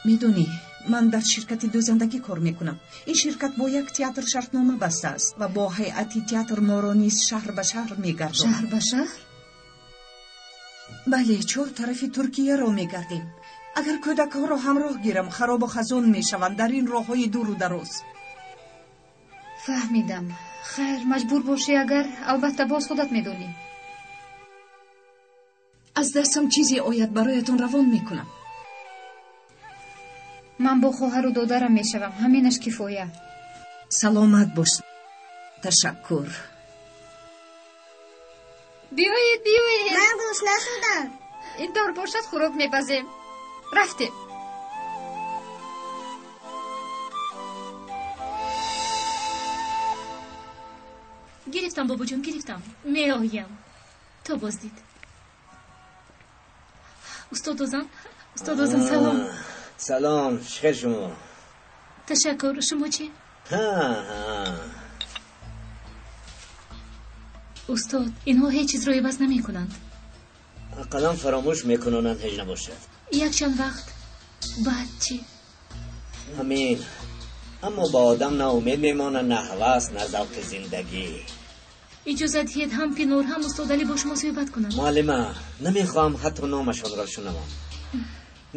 Медонӣ, ман дар ширкати дӯзандагӣ кор мекунам. Ин ширкат бо як театр шартнома бастааст ва бо ҳайати театр моро низ шаҳр ба шаҳр мегардонад. Шаҳр ба шаҳр? Бале, чор тарафи Туркияро мегардем. Агар кӯдакҳоро ҳамроҳ гирам, харобу хазон мешаванд дар ин роҳҳои дуру дароз. Фаҳмидам. Хайр, маҷбур бошӣ агар, албатта боз худат медонӣ. Аз дастам чизе ояд, бароятон равон мекунам. Ман бо хоҳару додарам мешавам, ҳаминаш кифоя. Саломат бош. Ташаккур. Биёед, биёед. Ман гурусна шудам. Ин тавр бошад, хӯрок мепазем. Рафтем. Гирифтам, бобоҷон, гирифтам. Меоям. То боздид. Устод Озан, устод Озан, салом. Салом, чӣ хел шумо? Ташаккур, шумо чӣ? Устод, инҳо ҳеҷ чизро иваз намекунанд. Ақаллан фаромӯш мекунонанд, ҳеҷ набошад. Якчанд вақт баъд чӣ? Ҳамин. Аммо ба одам на умед мемонад, на ҳавас, на завқи зиндагӣ. Иҷозат диҳед ҳам Пинор, ҳам устод Алӣ бо шумо суҳбат кунанд. Муаллима, намехоҳам ҳатто номашонро шунавам.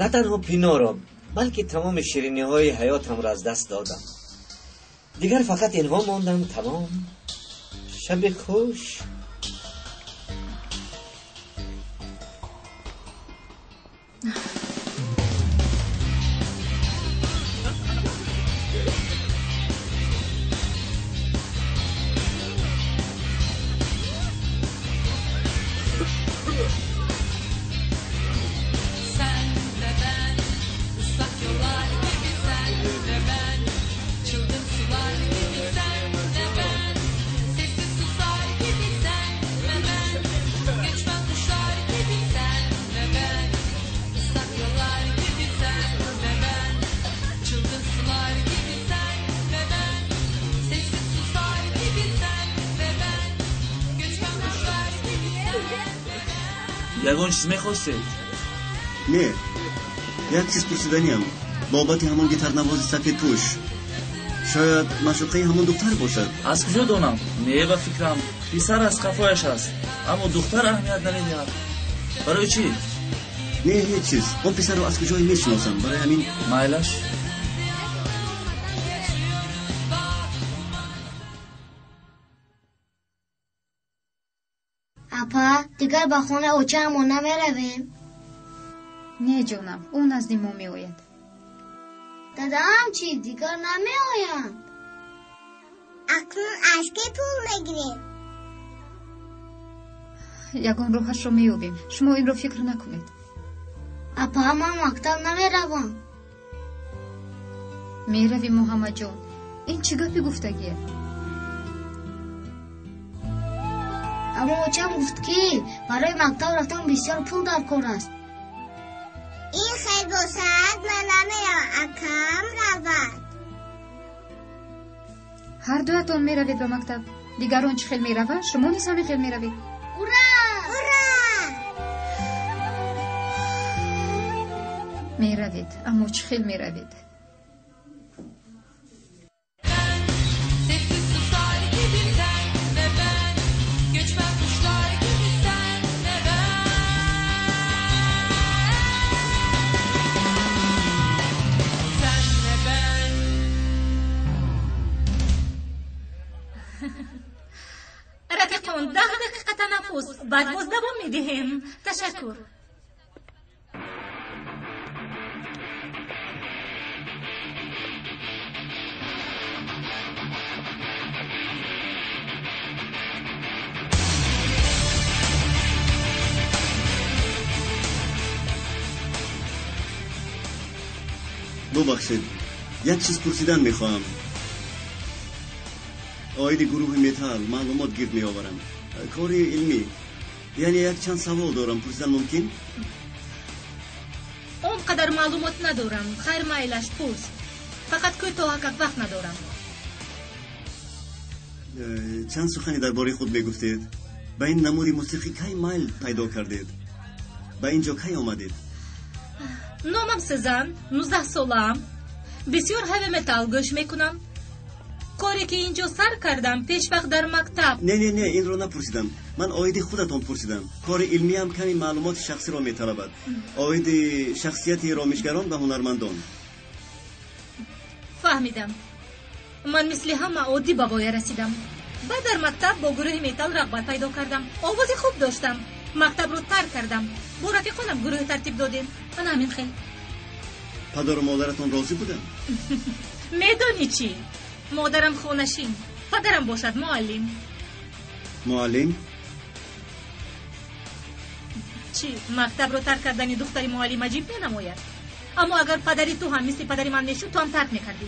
На танҳо Пиноро, балки тамоми шириниҳои ҳаётамро аз даст додам. Дигар фақат инҳо монданд, тамом. Шаби хуш. Ягон чиз мехостед? Не, як чиз пурсиданиам. Бобати ҳамон гитарнавози сафедпӯш. Шояд маъшуқаи ҳамон духтар бошад. Аз куҷо донам? Не, ба фикрам, писар аз қафояш аст, аммо духтар аҳамият намедиҳад. Барои чӣ? Не, ҳеҷ чиз. Он писарро аз куҷое мешиносам, барои ҳамин. Майлаш. Апа, дигар ба хонаи очаамон намеравем? Не, ҷонам, ӯ назди мо меояд. Дадаам чӣ, дигар намеоянд? Акнун аз кӣ пул мегирем? Ягон роҳашро меёбем. Шумо инро фикр накунед. Апа, ман мактаб намеравам. Меравӣ, Муҳаммадҷон. Ин чӣ гапи гуфтагие? Аммо очам гуфт, ки барои мактаб рафтан бисёр пул дар кор аст. Ин хел бошад, ман намеравам, акам равад. Ҳар дуятон меравед ба мактаб. Дигарон чӣ хел мераванд, шумо низ ҳамин хел меравед. Ура! Ура! Меравед, аммо чӣ хел меравед? Рафиқон, 10 дақиқа танаффус, баъд боз давом медиҳем. Ташаккур. Бубахшед, Як чиз пурсидан мехоҳам. Оиди гурӯҳи металл маълумот гирд меоварам. Кори илмӣ. Яъне як чанд савол дорам, пурсидан мумкин? Он қадар маълумот надорам. Хайр, майлаш, пурс. Фақат кӯтоҳакак, вақт надорам. Чанд сухане дар бораи худ мегуфтед? Ба ин намуди мусиқӣ кай майл пайдо кардед? Ба ин ҷо кай омадед? Номам Сезан, 19 солаам. Бисёр ҳави металл гӯш мекунам. Коре ки ин ҷо сар кардам, пешвақт дар мактаб. Не, не, не, инро напурсидам. Ман оиди худатон пурсидам. Кори илмиам ками маълумоти шахсиро металабад. Оиди шахсияти ромишгарон ва ҳунармандон. Фаҳмидам. Ман мисли ҳама оддӣ ба воя расидам. Баъд дар мактаб бо гурӯҳи металл рағбат пайдо кардам. Овози хуб доштам. Мактабро тарк кардам. Бо рафиқонам гурӯҳ тартиб додем. Ана ҳамин хел. Падару модаратон розӣ буданд? Медонӣ чӣ? Модарам хонашин, падарам бошад муаллим. Муаллим? Чӣ, мактабро тарк кардани духтари муаллим аҷиб менамояд? Аммо агар падари ту ҳам мисли падари ман мешуд, ту ҳам тарк мекардӣ.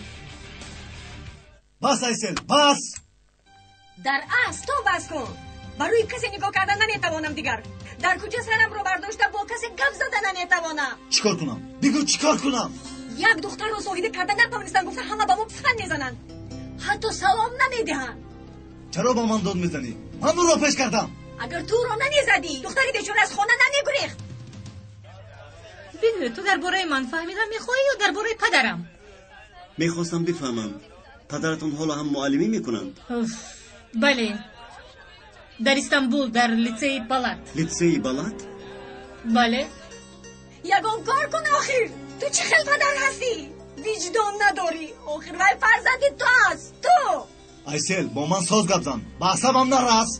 Бас, Айсел, бас! Дар асл ту бас кун. Ба рӯи касе нигоҳ карда наметавонам дигар. Дар кӯча сарамро бардошта бо касе гап зада наметавонам. Чӣ кор кунам? Бигӯ, чӣ кор кунам? Як духтарро соҳибӣ карда натавонистанд, гуфта ҳама ба мо писанд мезананд. Ҳатто салом намедиҳанд. Чаро ба ман дод мезанӣ? Ман ӯро пеш кардам. Агар ту ӯро намезадӣ, духтари бечора аз хона намегурехт. Бигӯ, ту дар бораи ман фаҳмидан мехоҳӣ ё дар бораи падарам? Мехостам бифаҳмам, падаратон ҳоло ҳам муаллимӣ мекунанд? Бале, дар Истанбул, дар литсеи Балат. Литсеи Балат? Бале. Ягон кор кун охир. Ту чӣ хел падар ҳастӣ? Виҷдон надорӣ. Охир вай фарзанди ту аст, ту. Айсел, бо ман соз гап зан. Ба асабам нарас.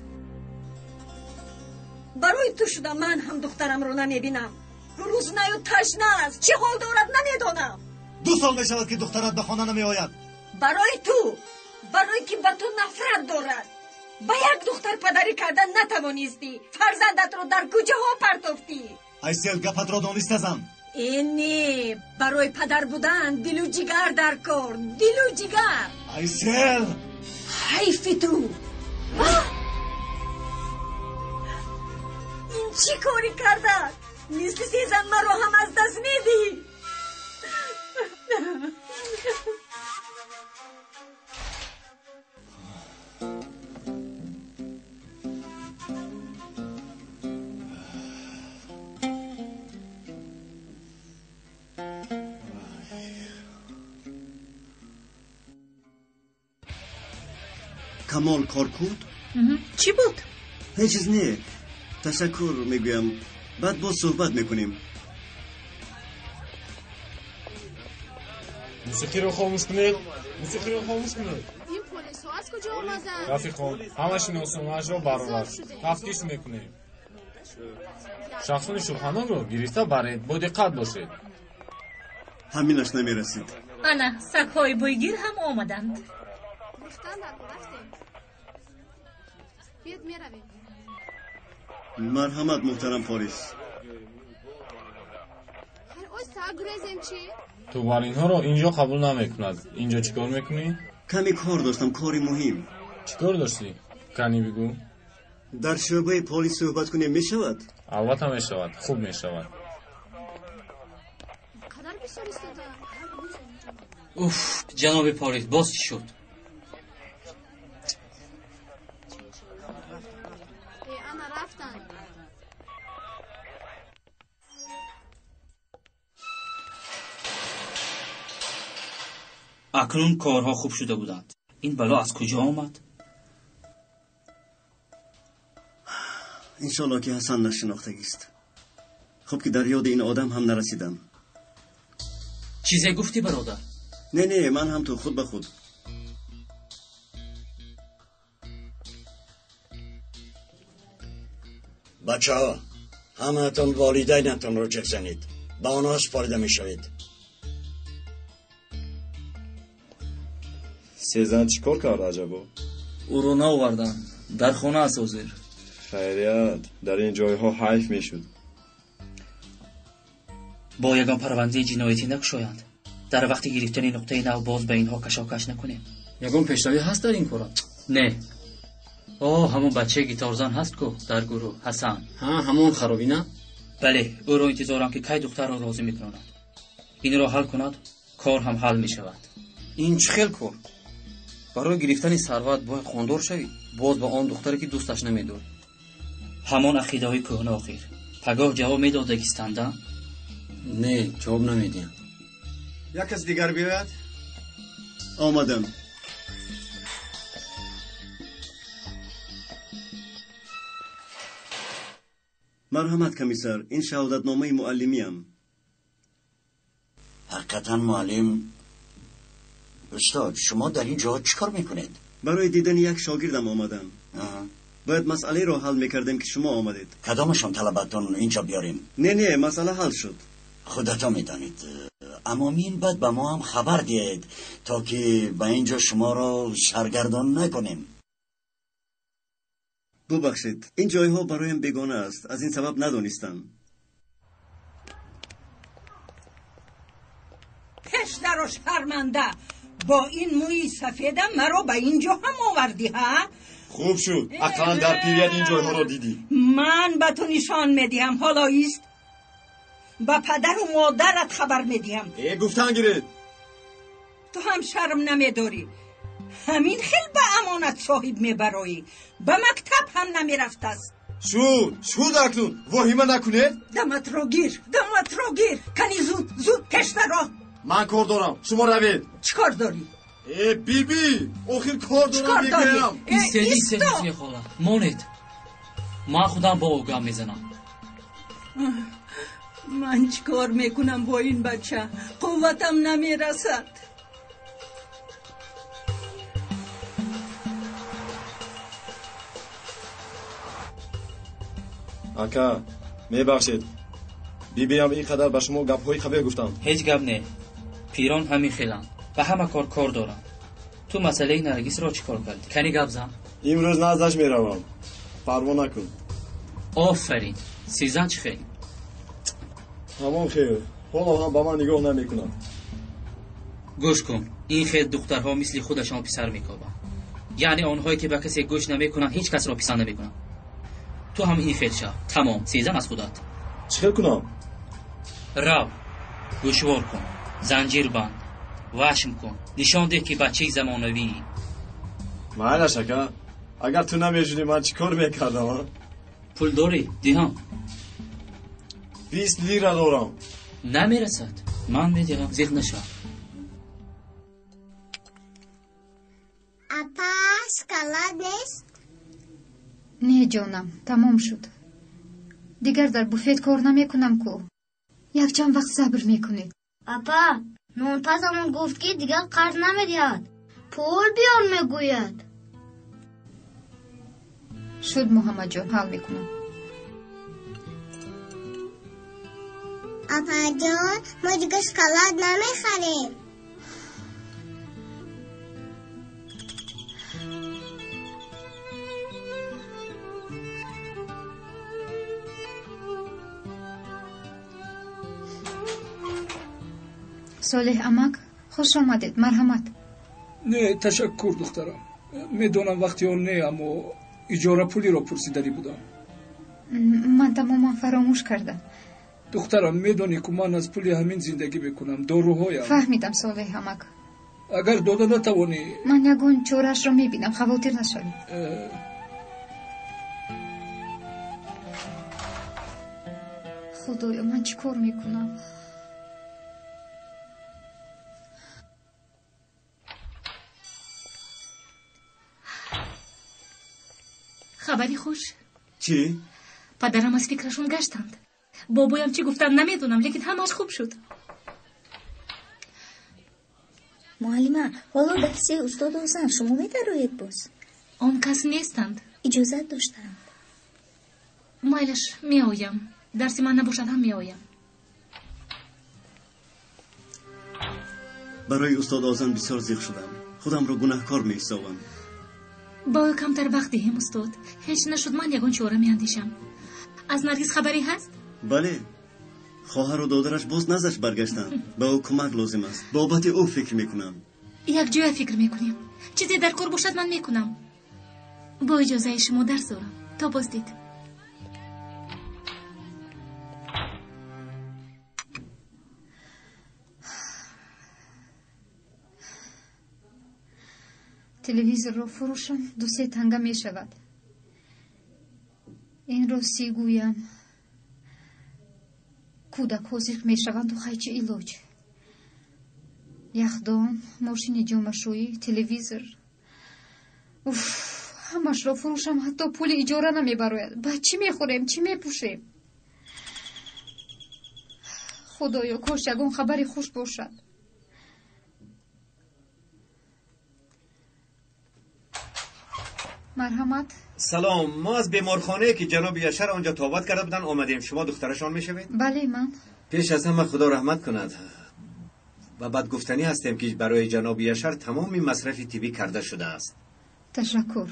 Барои ту шуда ман ҳам духтарамро намебинам. Гуруснаю ташна аст. Чӣ ҳол дорад намедонам. 2 сол мешавад ки духтарат ба хона намеояд. Барои ту, барои ки ба ту нафрат дорад. Ба як духтар падарӣ карда натавонистӣ. Фарзандатро дар кӯчаҳо партофтӣ. Айсел, гапатро дониста зан. Э, не, барои падар будан дилу ҷигар дар кор, дилу ҷигар. Айсел! Ҳайфи ту! Ин чӣ корӣ кардат? Мисли Сезан маро ҳам аз даст медиҳӣ. Камол Коркут? Чӣ буд? Ҳеҷ чиз не. Ташаккур мегӯям. Баъд боз суҳбат мекунем. Мусиқиро хомӯш кунед. Мусиқиро хомӯш кунед. Ин полисҳо аз куҷо омаданд? Рафиқон, ҳама шиносномаашро баровард. Тафтиш мекунем. Шахсони шубҳанокро гирифта баред, бо диққат бошед. Ҳаминаш намерасид. Ана, сагҳои бӯйгир ҳам омаданд. Марҳамат, муҳтарам полис. Ту бар инҳоро инҷо қабул намекунад. Инҷо чӣ кор мекунӣ? Каме кор доштам, кори муҳим. Чӣ кор доштӣ? Кани бигӯ. Дар шӯъбаи полис суҳбат кунем мешавад? Албатта мешавад, хуб мешавад. Уф, ҷаноби полис, боз чӣ шуд? Акнун корҳо хуб шуда буданд. Ин бало аз куҷо омад? Иншоалло ки Ҳасан нашинохтагист. Хуб ки дар ёди ин одам ҳам нарасидам. Чизе гуфтӣ, бародар? Не, не, ман ҳам ту худ ба худ. Бачаҳо, ҳамаатон волидайнатонро ҷеғ занед. Ба онҳо супорида мешавед. Сезан чӣ кор кард аҷабо? Ӯро наоварданд. Дар хона аст ҳозир. Хайрият, дар ин ҷойҳо ҳайф мешуд. Бо ягон парвандаи ҷиноятӣ накушоянд. Дар вақти гирифтани нуқтаи нав боз ба инҳо кашокаш накунем. Ягон пешравӣ ҳаст дар ин кора? Не. О, ҳамон бачаи гиторзан ҳаст ку дар гурӯҳ, Ҳасан. Ҳа, ҳамон харобӣ на? Бале, ӯро интизорам ки кай духтарро розӣ мекунонад. Инро ҳал кунад, кор ҳам ҳал мешавад. Ин чӣ хел кор? Барои гирифтани сарват бояд хондор шавӣ, боз ба он духтаре ки дӯсташ намедорӣ. Ҳамон ақидаҳои кӯҳна охир. Пагоҳ ҷавоб медодагистанда? Не, ҷавоб намедиҳам. Як кас дигар биёяд? Омадам. Марҳамат, комиссар, ин шаҳодатномаи муаллимиям. Ҳақиқатан муаллим. Устод, шумо дар ин ҷо чӣ кор мекунед? Барои дидани як шогирдам омадам. Бояд масъалаеро ҳал мекардем ки шумо омадед. Кадомашон талабатон инҷо биёрем? Не, не, масъала ҳал шуд. Худатон медонед. Аммо мин баъд ба мо ҳам хабар диҳед, то ки ба ин ҷо шуморо саргардон накунем. Бубахшед, ин ҷойҳо бароям бегона аст, аз ин сабаб надонистам. Пеш даро, шарманда! Бо ин мӯи сафедам маро ба ин ҷо ҳам овардӣ, ҳа? Хуб шуд, ақаллан дар пирият ин ҷойҳоро дидӣ. Ман ба ту нишон медиҳам, ҳоло ист. Ба падару модарат хабар медиҳам. Э, гуфтан гиред. Ту ҳам шарм намедорӣ. Ҳамин хел ба амонат соҳиб мебароӣ. Ба мактаб ҳам намерафтааст. Шуд, шуд акнун, воҳима накунед. Даматро гир, даматро гир. Кани зуд, зуд пеш даро. Ман кор дорам, шумо равед. Чӣ кор дорӣ? Э, биби, охир кор дорам мегӯям. Истед, истед, хола. Монед. Ман худам бо ӯ гап мезанам. Ман чӣ кор мекунам бо ин бача? Қувватам намерасад. Ака, мебахшед. Бибиям ин қадар ба шумо гапҳои қабеҳ гуфтанд. Ҳеҷ гап не. Пирон ҳамин хеланд. Ба ҳама кор кор доранд. Ту масъалаи Наргисро чӣ кор кардӣ? Кани гап зан. Имрӯз наздаш меравам. Парво накун. Офарин. Сизан чӣ хел? Ҳамон хел. Ҳоло ҳам ба ман нигоҳ намекунад. Гӯш кун. Ин хел духтарҳо мисли худашон писар мекобанд. Яъне онҳое ки ба касе гӯш намекунанд, ҳеҷ касро писанд намекунанд. Ту ҳам ин хел шав. Тамом. Сезан аз худат. Чӣ хел кунам? Рав. Гӯшвор кун. Занҷир банд. Вашм кун. Нишон деҳ ки бачаи замонавӣ. Майлаш, ака. Агар ту намешудӣ, ман чӣ кор мекардам? Пул дорӣ? Диҳам. 20 лира дорам. Намерасад. Ман медиҳам, зиқ нашав. Апа, шоколад нест? Не, ҷонам, тамом шуд. Дигар дар буфет кор намекунам ку. Якчанд вақт сабр мекунед. Апа, нонпазамон гуфт ки дигар қарз намедиҳад. Пул биёр мегӯяд. Шуд, Муҳаммадҷон, ҳал мекунам. Апаҷон, мо дигар шоколад намехарем. Солеҳ амак, хуш омадед, марҳамат. Не, ташаккур, духтарам. Медонам вақти он не, аммо иҷорапулиро пурсиданӣ будам. Ман тамоман фаромӯш кардам. Духтарам, медонӣ ку ман аз пули ҳамин зиндагӣ мекунам, доруҳоям. Фаҳмидам, Солеҳ амак. Агар дода натавонӣ... Ман ягон чораашро мебинам, хавотир нашавед. Худоё, ман чӣ кор мекунам? Хабари хуш. Чӣ? Падарам аз фикрашон гаштанд. Бобоям чӣ гуфтанд намедонам, лекин ҳамааш хуб шуд. Муаллима, ҳоло дарси устод Озан шумо медароед боз? Он кас нестанд. Иҷозат доштанд. Майлаш, меоям. Дарси ман набошад ҳам меоям. Барои устод Озан бисёр зиқ шудам. Худамро гунаҳкор меҳисобам. Ба ӯ камтар вақт диҳем, устод. Ҳеҷ нашуд, ман ягон чора меандешам. Аз Наргиз хабаре ҳаст? Бале, Хоҳару додараш боз наздаш баргаштанд. Ба ӯ кӯмак лозим аст. Бобати ӯ фикр мекунам. Якҷоя фикр мекунем. Чизе дар кор бошад, ман мекунам. Бо иҷозаи шумо дарс дорам. То боздид. Телевизорро фурӯшам, 2-3 танга мешавад. Инро сӣ гӯям, кӯдакҳо зиқ мешаванду хай чӣ илоҷ? Яхдон, мошини ҷомашӯӣ, телевизор, уф, ҳамашро фурӯшам, ҳатто пули иҷора намебарояд. Баъд чӣ мехӯрем, чӣ мепӯшем? Худоё, кош ягон хабари хуш бошад. Марҳамат. Салом, мо аз беморхонае ки ҷаноби Яшар онҷо тобат карда буданд омадем. Шумо духтарашон мешавед? Бале, ман. Пеш аз ҳама худо раҳмат кунад ва бадгуфтанӣ ҳастем ки барои ҷаноби Яшар тамоми масрафи тиббӣ карда шудааст. Ташаккур.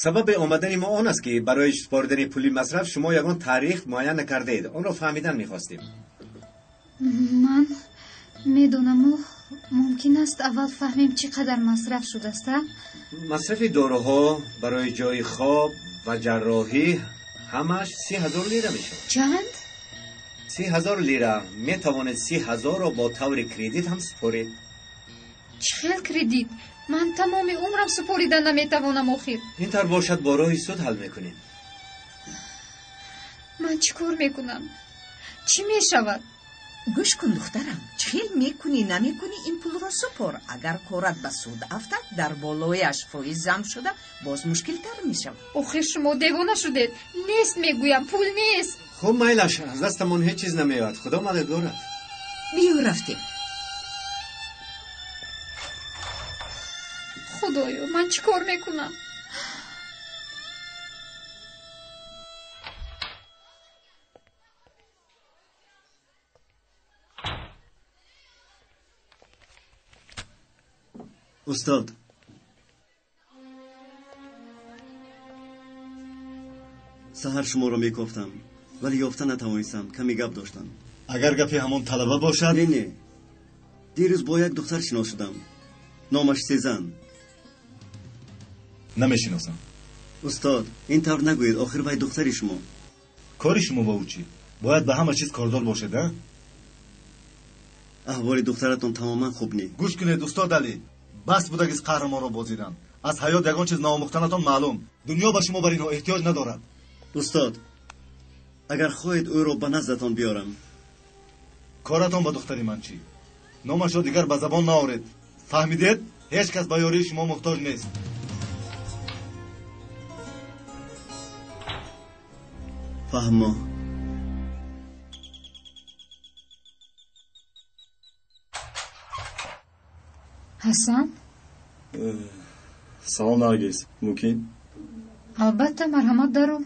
Сабаби омадани мо он аст ки барои супоридани пули масраф шумо ягон таърих муайян накардаед. Онро фаҳмидан мехостем. Ман медонаму мумкин аст аввал фаҳмем чӣ қадар масраф шудааст, а? Масрафи доруҳо барои ҷои хоб ва ҷарроҳӣ ҳамаш 30,000 лира мешавад. Чанд? 30,000 лира. Метавонед 30,000-ро бо таври кредит ҳам супоред. Чӣ хел кредит? Ман тамоми умрам супорида наметавонам охир. Ин тавр бошад, бо роҳи суд ҳал мекунем. Ман чӣ кор мекунам? Чӣ мешавад? Гӯш кун, духтарам, чӣ хел мекунӣ, намекунӣ, ин пулро супор. Агар корат ба суд афтад, дар болояш фоиз зам шуда, боз мушкилтар мешавад. Охир шумо девона шудед. Нест, мегӯям, пул нест. Хуб, майлаш, аз дастамон ҳеҷ чиз намеояд. Худо мададгорад. Биё, рафтем. Худоё, ман чӣ кор мекунам? Устод, саҳар шуморо мекофтам, вале ёфта натавонистам. Каме гап доштам. Агар гапи ҳамон талаба бошад? Не, не, дирӯз бо як духтар шинос шудам. Номаш Сезан. Намешиносам. Устод, ин тавр нагӯед, охир вай духтари шумо. Кори шумо бо ӯ чӣ? Бояд ба ҳама чиз кордор бошед, а? Аҳволи духтаратон тамоман хуб не. Гӯш кунед, устод Алӣ, бас будагиз қаҳрамонро бозидан. Аз ҳаёт ягон чиз наомӯхтанатон маълум. Дунё ба шумо бар инҳо эҳтиёҷ надорад. Устод, агар хоҳед ӯро ба наздатон биёрам. Коратон ба духтари ман чӣ? Номашро дигар ба забон наоред. Фаҳмидед? Ҳеҷ кас ба ёрии шумо муҳтоҷ нест. Фаҳмо. Ҳасан? Салом, Наргиз. Мумкин? Албатта, марҳамат, даро.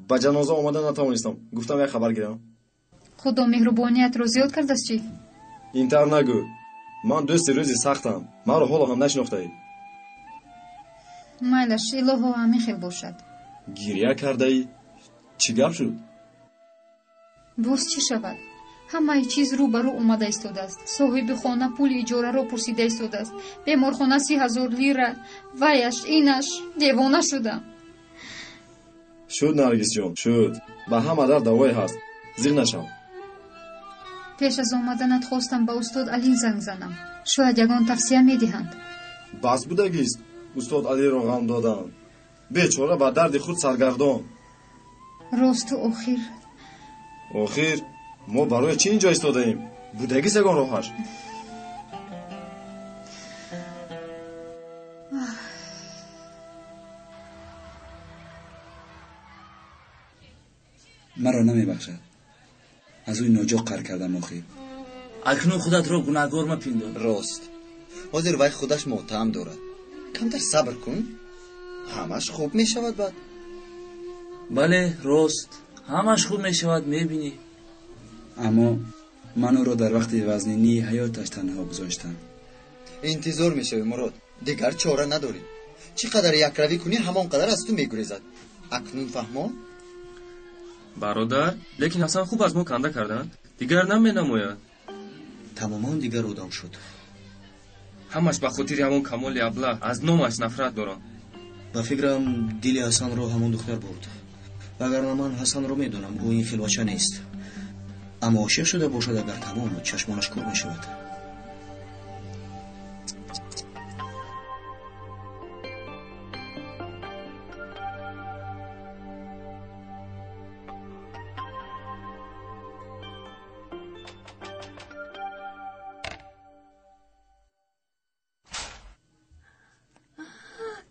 Ба ҷаноза омада натавонистам. Гуфтам як хабар гирам. Худо меҳрубониятро зиёд кардааст чӣ? Ин тавр нагӯ. Ман дӯсти рӯзи сахтам. Маро ҳоло ҳам нашинохтаӣ. Майлаш, илоҳо ҳамин хел бошад. Гиря кардаӣ? Чӣ гап шуд? Боз чӣ шавад? Ҳамаи чиз рӯ ба рӯ омада истодааст. Соҳиби хона пули иҷораро пурсида истодааст. Беморхона 30,000 лира. Ваяш, инаш, девона шудам. Шуд, Наргисҷон, шуд. Ба ҳама дард давое ҳаст. Зиқ нашав. Пеш аз омаданат хостам ба устод Алин занг занам. Шояд ягон тавсия медиҳанд. Бас будагист устод Алиро ғам додан. Бечора ба дарди худ саргардон. Росту охир. Охир мо барои чӣ инҷо истодаем? Будагист ягон роҳаш. Маро намебахшад. Аз ӯ ноҷо қар кардам охир. Акнун худатро гунаҳгор мапиндор. Рост. Ҳозир вай худаш мотаам дорад. Камтар сабр кун, ҳамаш хуб мешавад баъд. Бале, рост, Ҳамаш хуб мешавад, мебинӣ. Аммо ман ӯро дар вақти вазнинии ҳаёташ танҳо гузоштам. Интизор мешавӣ, Мурод. Дигар чора надорӣ. Чӣ қадар якравӣ кунӣ, ҳамон қадар аз ту мегурезад. Акнун фаҳмо? Бародар, лекин Ҳасан хуб аз мо канда карданд. Дигар наменамояд. Тамоман дигар одам шуд. Ҳамаш ба хотири ҳамон Камоли абла, аз номаш нафрат дорам. Ба фикрам, дили Ҳасанро ҳамон духтар бурд. Вагарна ман Ҳасанро медонам, ӯ ин хел бача нест. Аммо ошиқ шуда бошад, агар тамом, чашмонаш кӯр мешавад.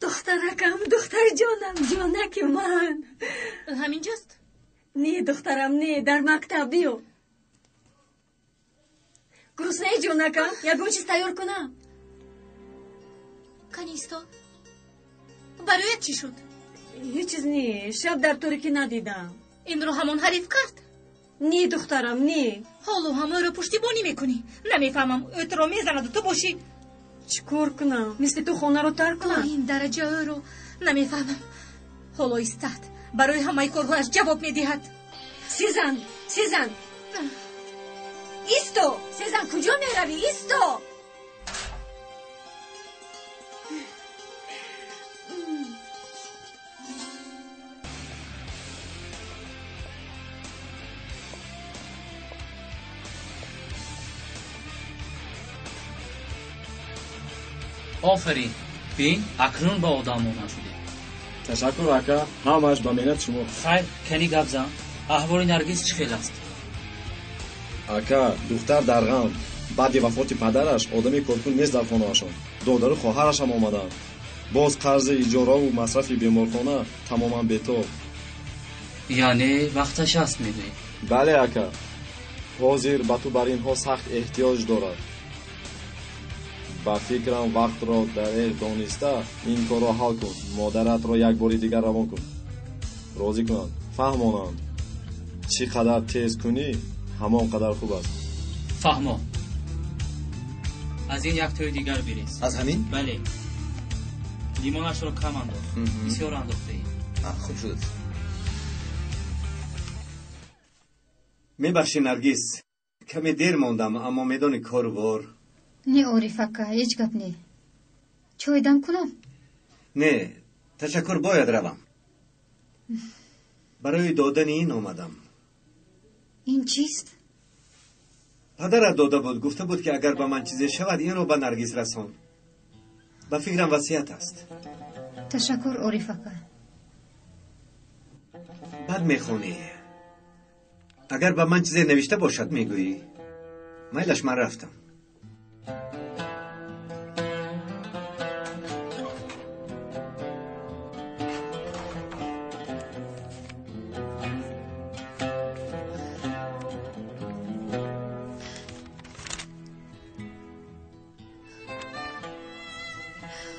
Духтаракам, духтарҷонам, ҷонаки ман. Ҳаминҷост? Не, духтарам, не, дар мактаб. Биё. Гуруснаи, ҷонакам, ягон чиз тайёр кунам. Канистон, бароят чӣ шуд? Ҳеҷ чиз не, шаб дар торикӣ надидам. Инро ҳамон ҳариф кард? Не, духтарам, не. Ҳоло ҳам ӯро пуштибонӣ мекунӣ. Намефаҳмам, ӯ туро мезанаду ту бошӣ. Чӣ кор кунам? Мисли ту хонаро тарк кунам? То ин дараҷа ӯро намефаҳмам. Ҳоло истад, барои ҳамаи корҳояш ҷавоб медиҳад. Сезан, Сезан, исто! Сезан, куҷо меравӣ? Исто! Офарин, бин, акнун ба одам монанд шудӣ. Ташаккур, ака, ҳамааш ба меҳнати шумо. Хайр, кани гап зан. Аҳволи Наргиз чӣ хел аст? Ака, духтар дар ғам. Баъди вафоти падараш одами коркун нест дар хонаашон. Додару хоҳарашам омаданд. Боз қарзи иҷораву масрафи беморхона тамоман бетоб. Яъне вақташ аст, мегӯӣ? Бале, ака, ҳозир ба ту бар инҳо сахт эҳтиёҷ дорад. Ба фикрам, вақтро дареғ дониста ин корро ҳал кун. Модаратро як бори дигар равон кун, розӣ кунанд, фаҳмонанд. Чӣ қадар тез кунӣ, ҳамон қадар хуб аст. Фаҳмо. Аз ин як тои дигар бирез. Аз ҳамин? Бале, лимонашро кам андоз, бисёр андохтаӣ. Хуб шудааст. Мебахшӣ, Наргиз, каме дер мондам, аммо медонӣ, кору бор. Не, Ориф ака, ҳеҷ гап не. Чой дам кунам? Не, ташаккур, бояд равам. Барои додани ин омадам. Ин чист? Падарат дода буд, гуфта буд, ки агар ба ман чизе шавад, инро ба Наргиз расон. Ба фикрам, васият аст. Ташаккур, Ориф ака. Бад мехонӣ. Агар ба ман чизе навишта бошад, мегӯӣ. Майлаш, ман рафтам.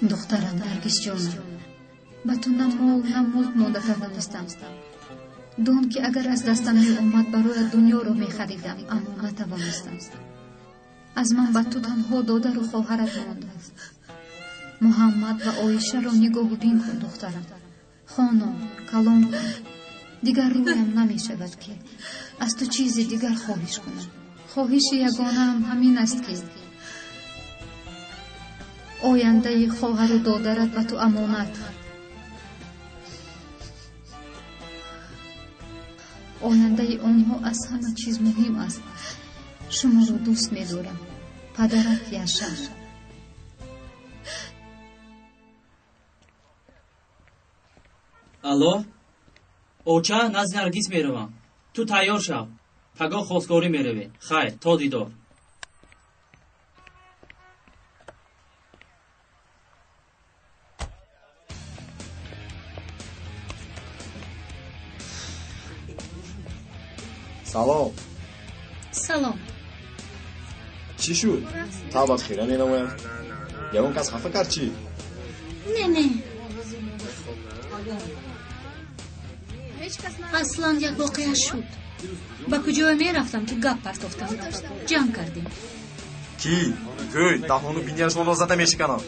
Духтарам Наргизҷонам, ба ту на мол, на мулк монда тавонистам. Дон, ки агар аз дастам меомад, бароят дунёро мехаридам, аммо натавонистам. Аз ман ба ту танҳо додару хоҳарат мондааст. Муҳаммад ва Оишаро нигоҳубин кун, духтарам. Хонон, калон кун. Дигар рӯям намешавад, ки аз ту чизи дигар хоҳиш кунам. Хоҳиши ягонаам ҳамин аст, ки ояндаи хоҳару додарат ба ту амонат. Ояндаи онҳо аз ҳама чиз муҳим аст. Шуморо дӯст медорам. Падарат Яшар. Алло, оча, назди Наргиз меравам. Ту тайёр шав, пагоҳ хостгорӣ меравем. Хайр, то дидор. Салом. Салом. Чӣ шуд? Табат хира менамояд. Ягон кас хафа кард, чӣ? Не, не. Аслан як воқеа шуд. Ба куҷое мерафтам, ки гап партофтам. Ҷанг кардем. Кӣ? Гӯй, даҳону бинияшонро зада мешиканам.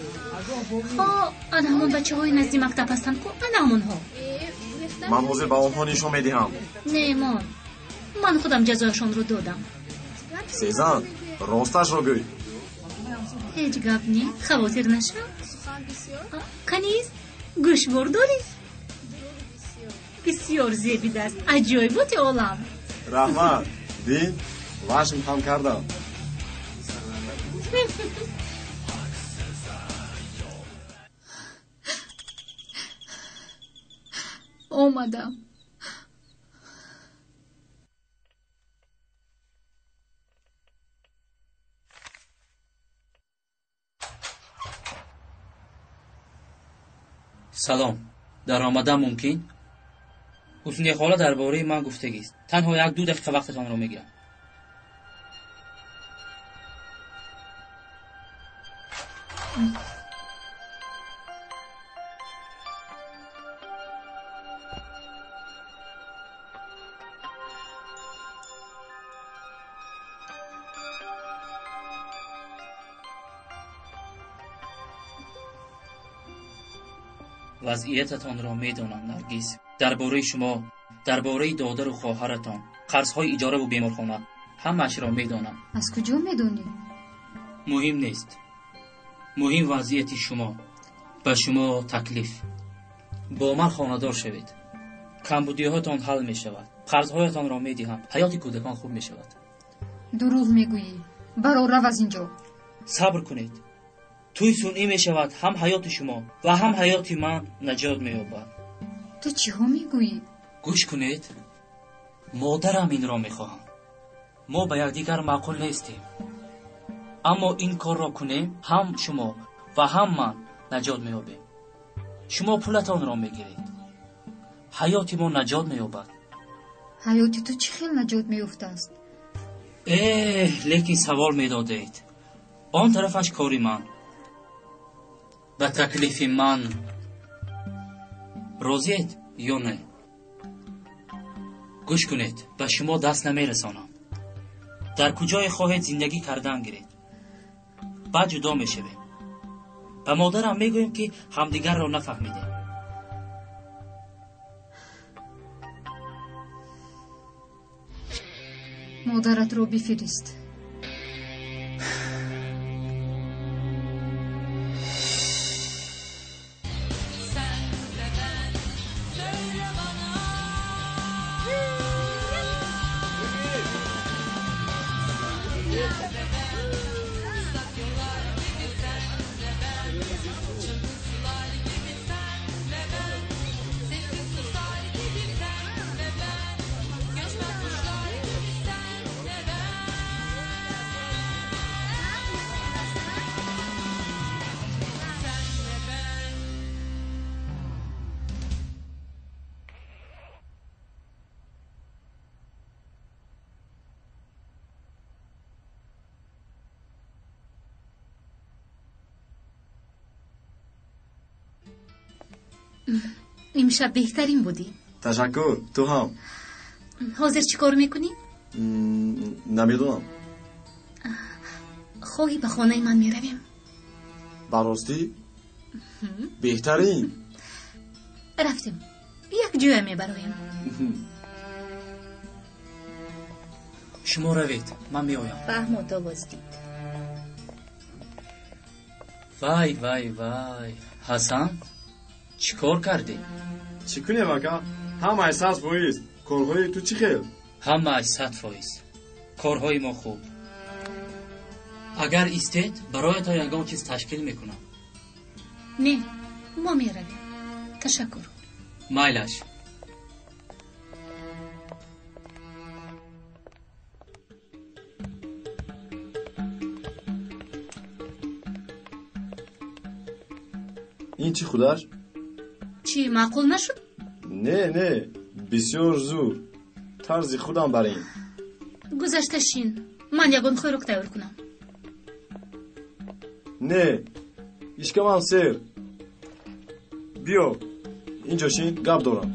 Ҳо, ана ҳамон бачаҳои назди мактаб ҳастанд ку, ана ҳамонҳо. Ман ҳозир ба онҳо нишон медиҳам. Не, мон. Ман худам ҷазояшонро додам. Сезан, росташро гӯй. Ҳеҷ гап не, хавотир нашав. Каниз, гӯшвор дорӣ? Бисёр зебидааст, аҷоиботи олам. Раҳмат, бин, вашм ҳам кардам. Омадам. Салом, даромадан мумкин? Ҳусния хола дар бораи ман гуфтагист. Танҳо як-ду дақиқа вақтатонро мегирам. Вазъиятатонро медонам, Наргиз. Дар бораи шумо, дар бораи додару хоҳаратон, қарзҳои иҷораву беморхона, ҳамаашро медонам. Аз куҷо медонӣ? Муҳим нест. Муҳим вазъияти шумо. Ба шумо таклиф. Бо ман хонадор шавед. Камбудиҳоятон ҳал мешавад. Қарзҳоятонро медиҳам. Ҳаёти кӯдакон хуб мешавад. Дурӯғ мегӯӣ. Баро, рав аз ин ҷо. Сабр кунед. Тӯй сунъӣ мешавад, ҳам ҳаёти шумо ва ҳам ҳаёти ман наҷот меёбад. Ту чиҳо мегӯӣ? Гӯш кунед, модарам инро мехоҳам. Мо ба якдигар маъқул нестем, аммо ин корро кунем, ҳам шумо ва ҳам ман наҷот меёбем. Шумо пулатонро мегиред, ҳаёти мо наҷот меёбад. Ҳаёти ту чӣ хел наҷот меёфтааст? Эҳ, лекин савол медодед. Он тарафаш кори ман. Ба таклифи ман розиед ё не? Гӯш кунед, ба шумо даст намерасонам. Дар куҷое хоҳед зиндагӣ кардан гиред. Баъд ҷудо мешавем. Ба модарам мегӯем, ки ҳамдигарро нафаҳмидем. Модаратро бифирист. Имшаб беҳтарин будӣ. Ташаккур, ту ҳам. Ҳозир чӣ кор мекунӣ? Намедонам. Хоҳӣ ба хонаи ман меравем? Ба ростӣ? Беҳтарин. Рафтем, як ҷоя мебароем. Шумо равед, ман меоям. Фаҳмо, то боздид. Вай, вай, вай, Ҳасан, чӣ кор кардӣ? Чӣ кунем, ака? Ҳамааш 100%. Корҳои ту чӣ хел? Ҳамааш 100%. Корҳои мо хуб. Агар истед, бароятон ягон чиз ташкил мекунам. Не, мо меравем. Ташаккур. Майлаш. Ин чӣ худаш? Чӣ, маъқул нашуд? Не, не, бисёр зур. Тарзи худам бар ин. Гузашта шин, ман ягон хӯрок тайёр кунам. Не, ишкамам сер. Биё, инҷо шин, гап дорам.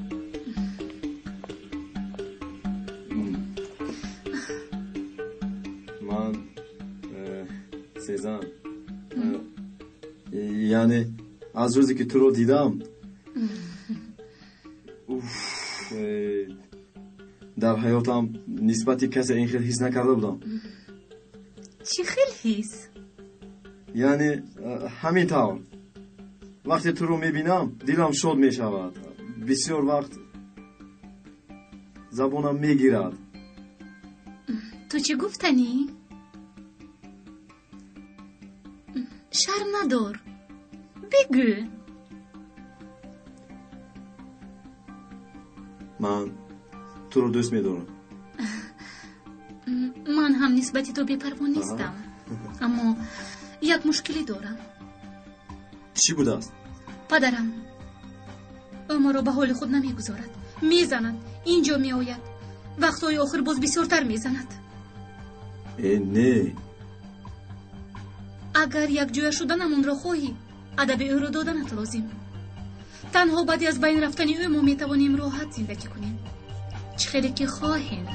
Аз рӯзе ки туро дидам, дар ҳаётам нисбати касе ин хел ҳис накарда будам. Чӣ хел ҳис? Яъне ҳамин тавр. Вақте туро мебинам, дилам шод мешавад. Бисёр вақт забонам мегирад. Ту чӣ гуфтанӣ? Шарм надор, бигӯ. Ман туро дӯст медорам. Ман ҳам нисбати ту бепарво нестам, аммо як мушкилӣ дорам. Чӣ будааст? Падарам. Ӯ маро ба ҳоли худ намегузорад. Мезанад, инҷо меояд. Вақтҳои охир боз бисёртар мезанад. Э, не. Агар якҷоя шуданамонро хоҳӣ, адаби ӯро доданат лозим. Танҳо баъди аз байн рафтани ӯ мо метавонем роҳат зиндагӣ кунем. Чӣ хеле ки хоҳем.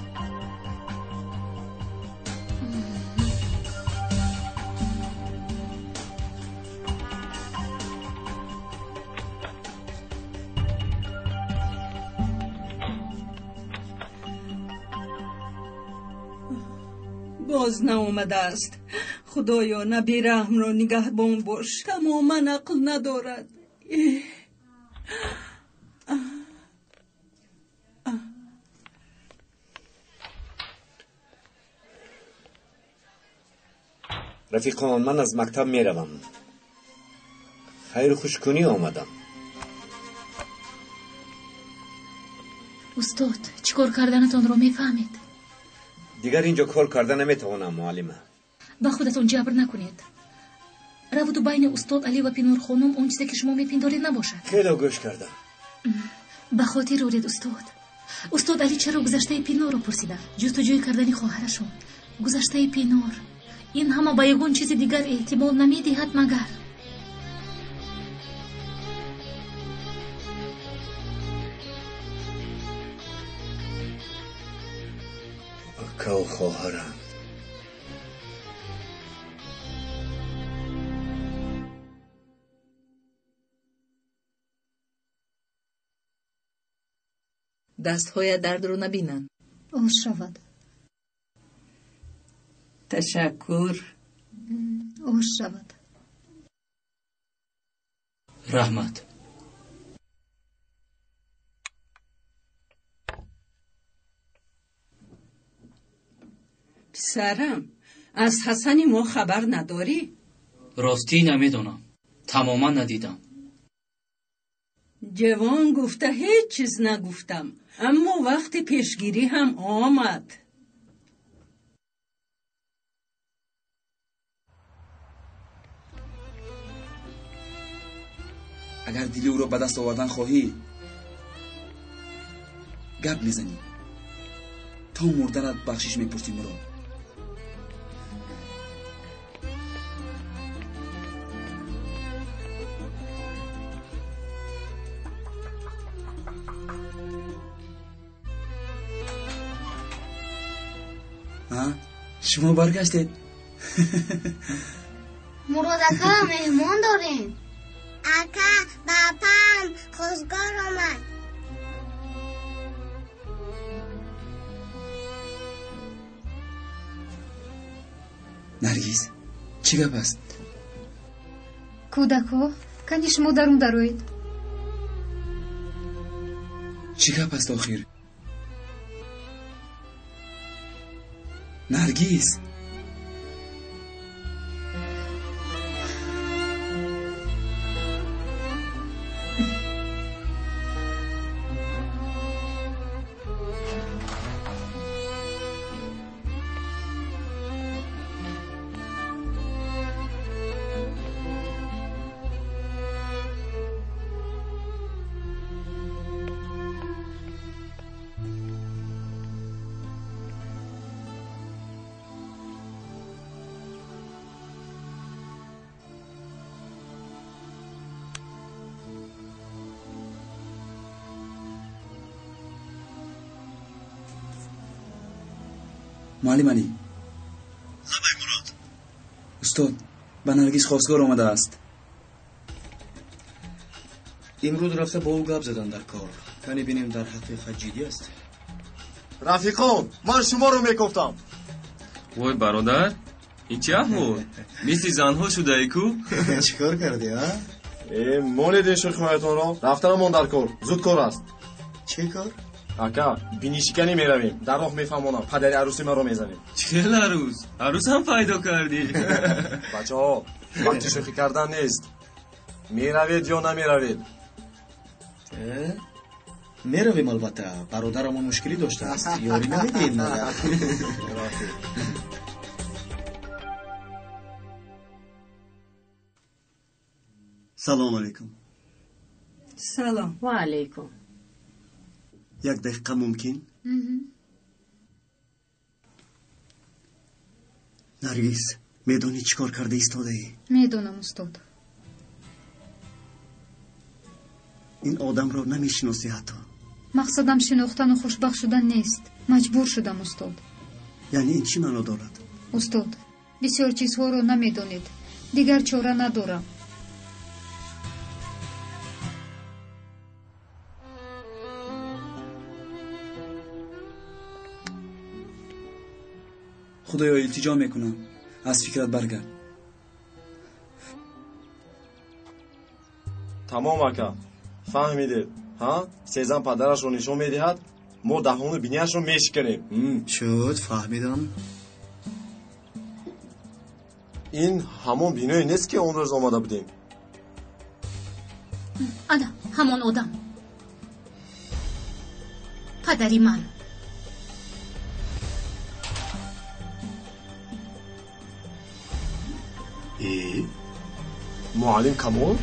Боз наомадааст. Худоё, набираҳмро нигаҳбон бош. Тамоман ақл надорад. Рафиқон, ман аз мактаб меравам. Хайру хушкунӣ омадам. Устод, чӣ кор карданатонро мефаҳмед? Дигар инҷо кор карда наметавонам, муаллима. Ба худатон ҷабр накунед. Равуду байни устод Алӣ ва Пинорхонум он чизе ки шумо мепиндоред набошад. Хело гӯш кардам. Ба хотир оред, устод. Устод Алӣ чаро гузаштаи Пинорро пурсиданд? Ҷустуҷӯй кардани хоҳарашон. Гузаштаи Пинор. Ин ҳама ба ягон чизи дигар эҳтимол намедиҳад магар? Акав хоҳарам. Дастҳоят дардро набинанд. Ош шавад. Ташаккур. Ош шавад. Раҳмат. Писарам, аз Ҳасани мо хабар надорӣ? Ростӣ намедонам. Тамоман надидам. Ҷавон гуфта ҳеҷ чиз нагуфтам, аммо вақти пешгирӣ ҳам омад. Агар дили ӯро ба даст овардан хоҳӣ, гап мезанӣ. То мурданат бахшиш мепурсӣ, Мурод. Шумо баргаштед? Мурод ака, меҳмон дорем. Ака, ба апаам хостгор омад. Наргиз, чӣ гап аст? Кӯдакҳо, кани шумо дарун дароед. Чӣ гап аст охир? Наргиз! Муаллим Алӣ. Лабай, Мурод. Устод, ба Наргиз хостгор омадааст. Имрӯз рафта бо ӯ гап задан дар кор. Кани бинем дар ҳақиқат ҷиддӣ аст. Рафиқон, ман шуморо мекофтам. Вой, бародар, ин чӣ аҳвол? Мисли занҳо шудаи ку? Чӣ кор кардӣ, а? Э, монед ин шӯхиҳоятонро. Рафтанамон дар кор. Зуд кор аст. Чӣ кор? Ака, бинишиканӣ меравем. Дар роҳ мефаҳмонам. Падари арӯси маро мезанем. Чӣ хел арӯс? Арӯс ҳам пайдо кардӣ? Бачаҳо, вақти шӯхӣ кардан нест. Меравед ё намеравед? Э? Меравем, албатта. Бародарамон мушкилӣ доштааст. Ёрӣ намедиҳем магар? Салом алейкум. Салом. Ва алейкум. Як дақиқа мумкин? Наргиз, медонӣ чӣ кор карда истодаӣ? Медонам, устод. Ин одамро намешиносӣ ҳатто. Мақсадам шинохтану хушбахт шудан нест. Маҷбур шудам, устод. Яъне ин чӣ маъно дорад? Устод, бисёр чизҳоро намедонед. Дигар чора надорам. Худоё, илтиҷо мекунам, аз фикрат баргард. Тамом, ака, фаҳмидед, ҳа? Сезан падарашро нишон медиҳад, мо даҳону биняшро мешиканем. Шуд, фаҳмидам. Ин ҳамон биное нест, ки он рӯз омада будем. Ана ҳамон одам, падари ман. Э, муаллим Камол.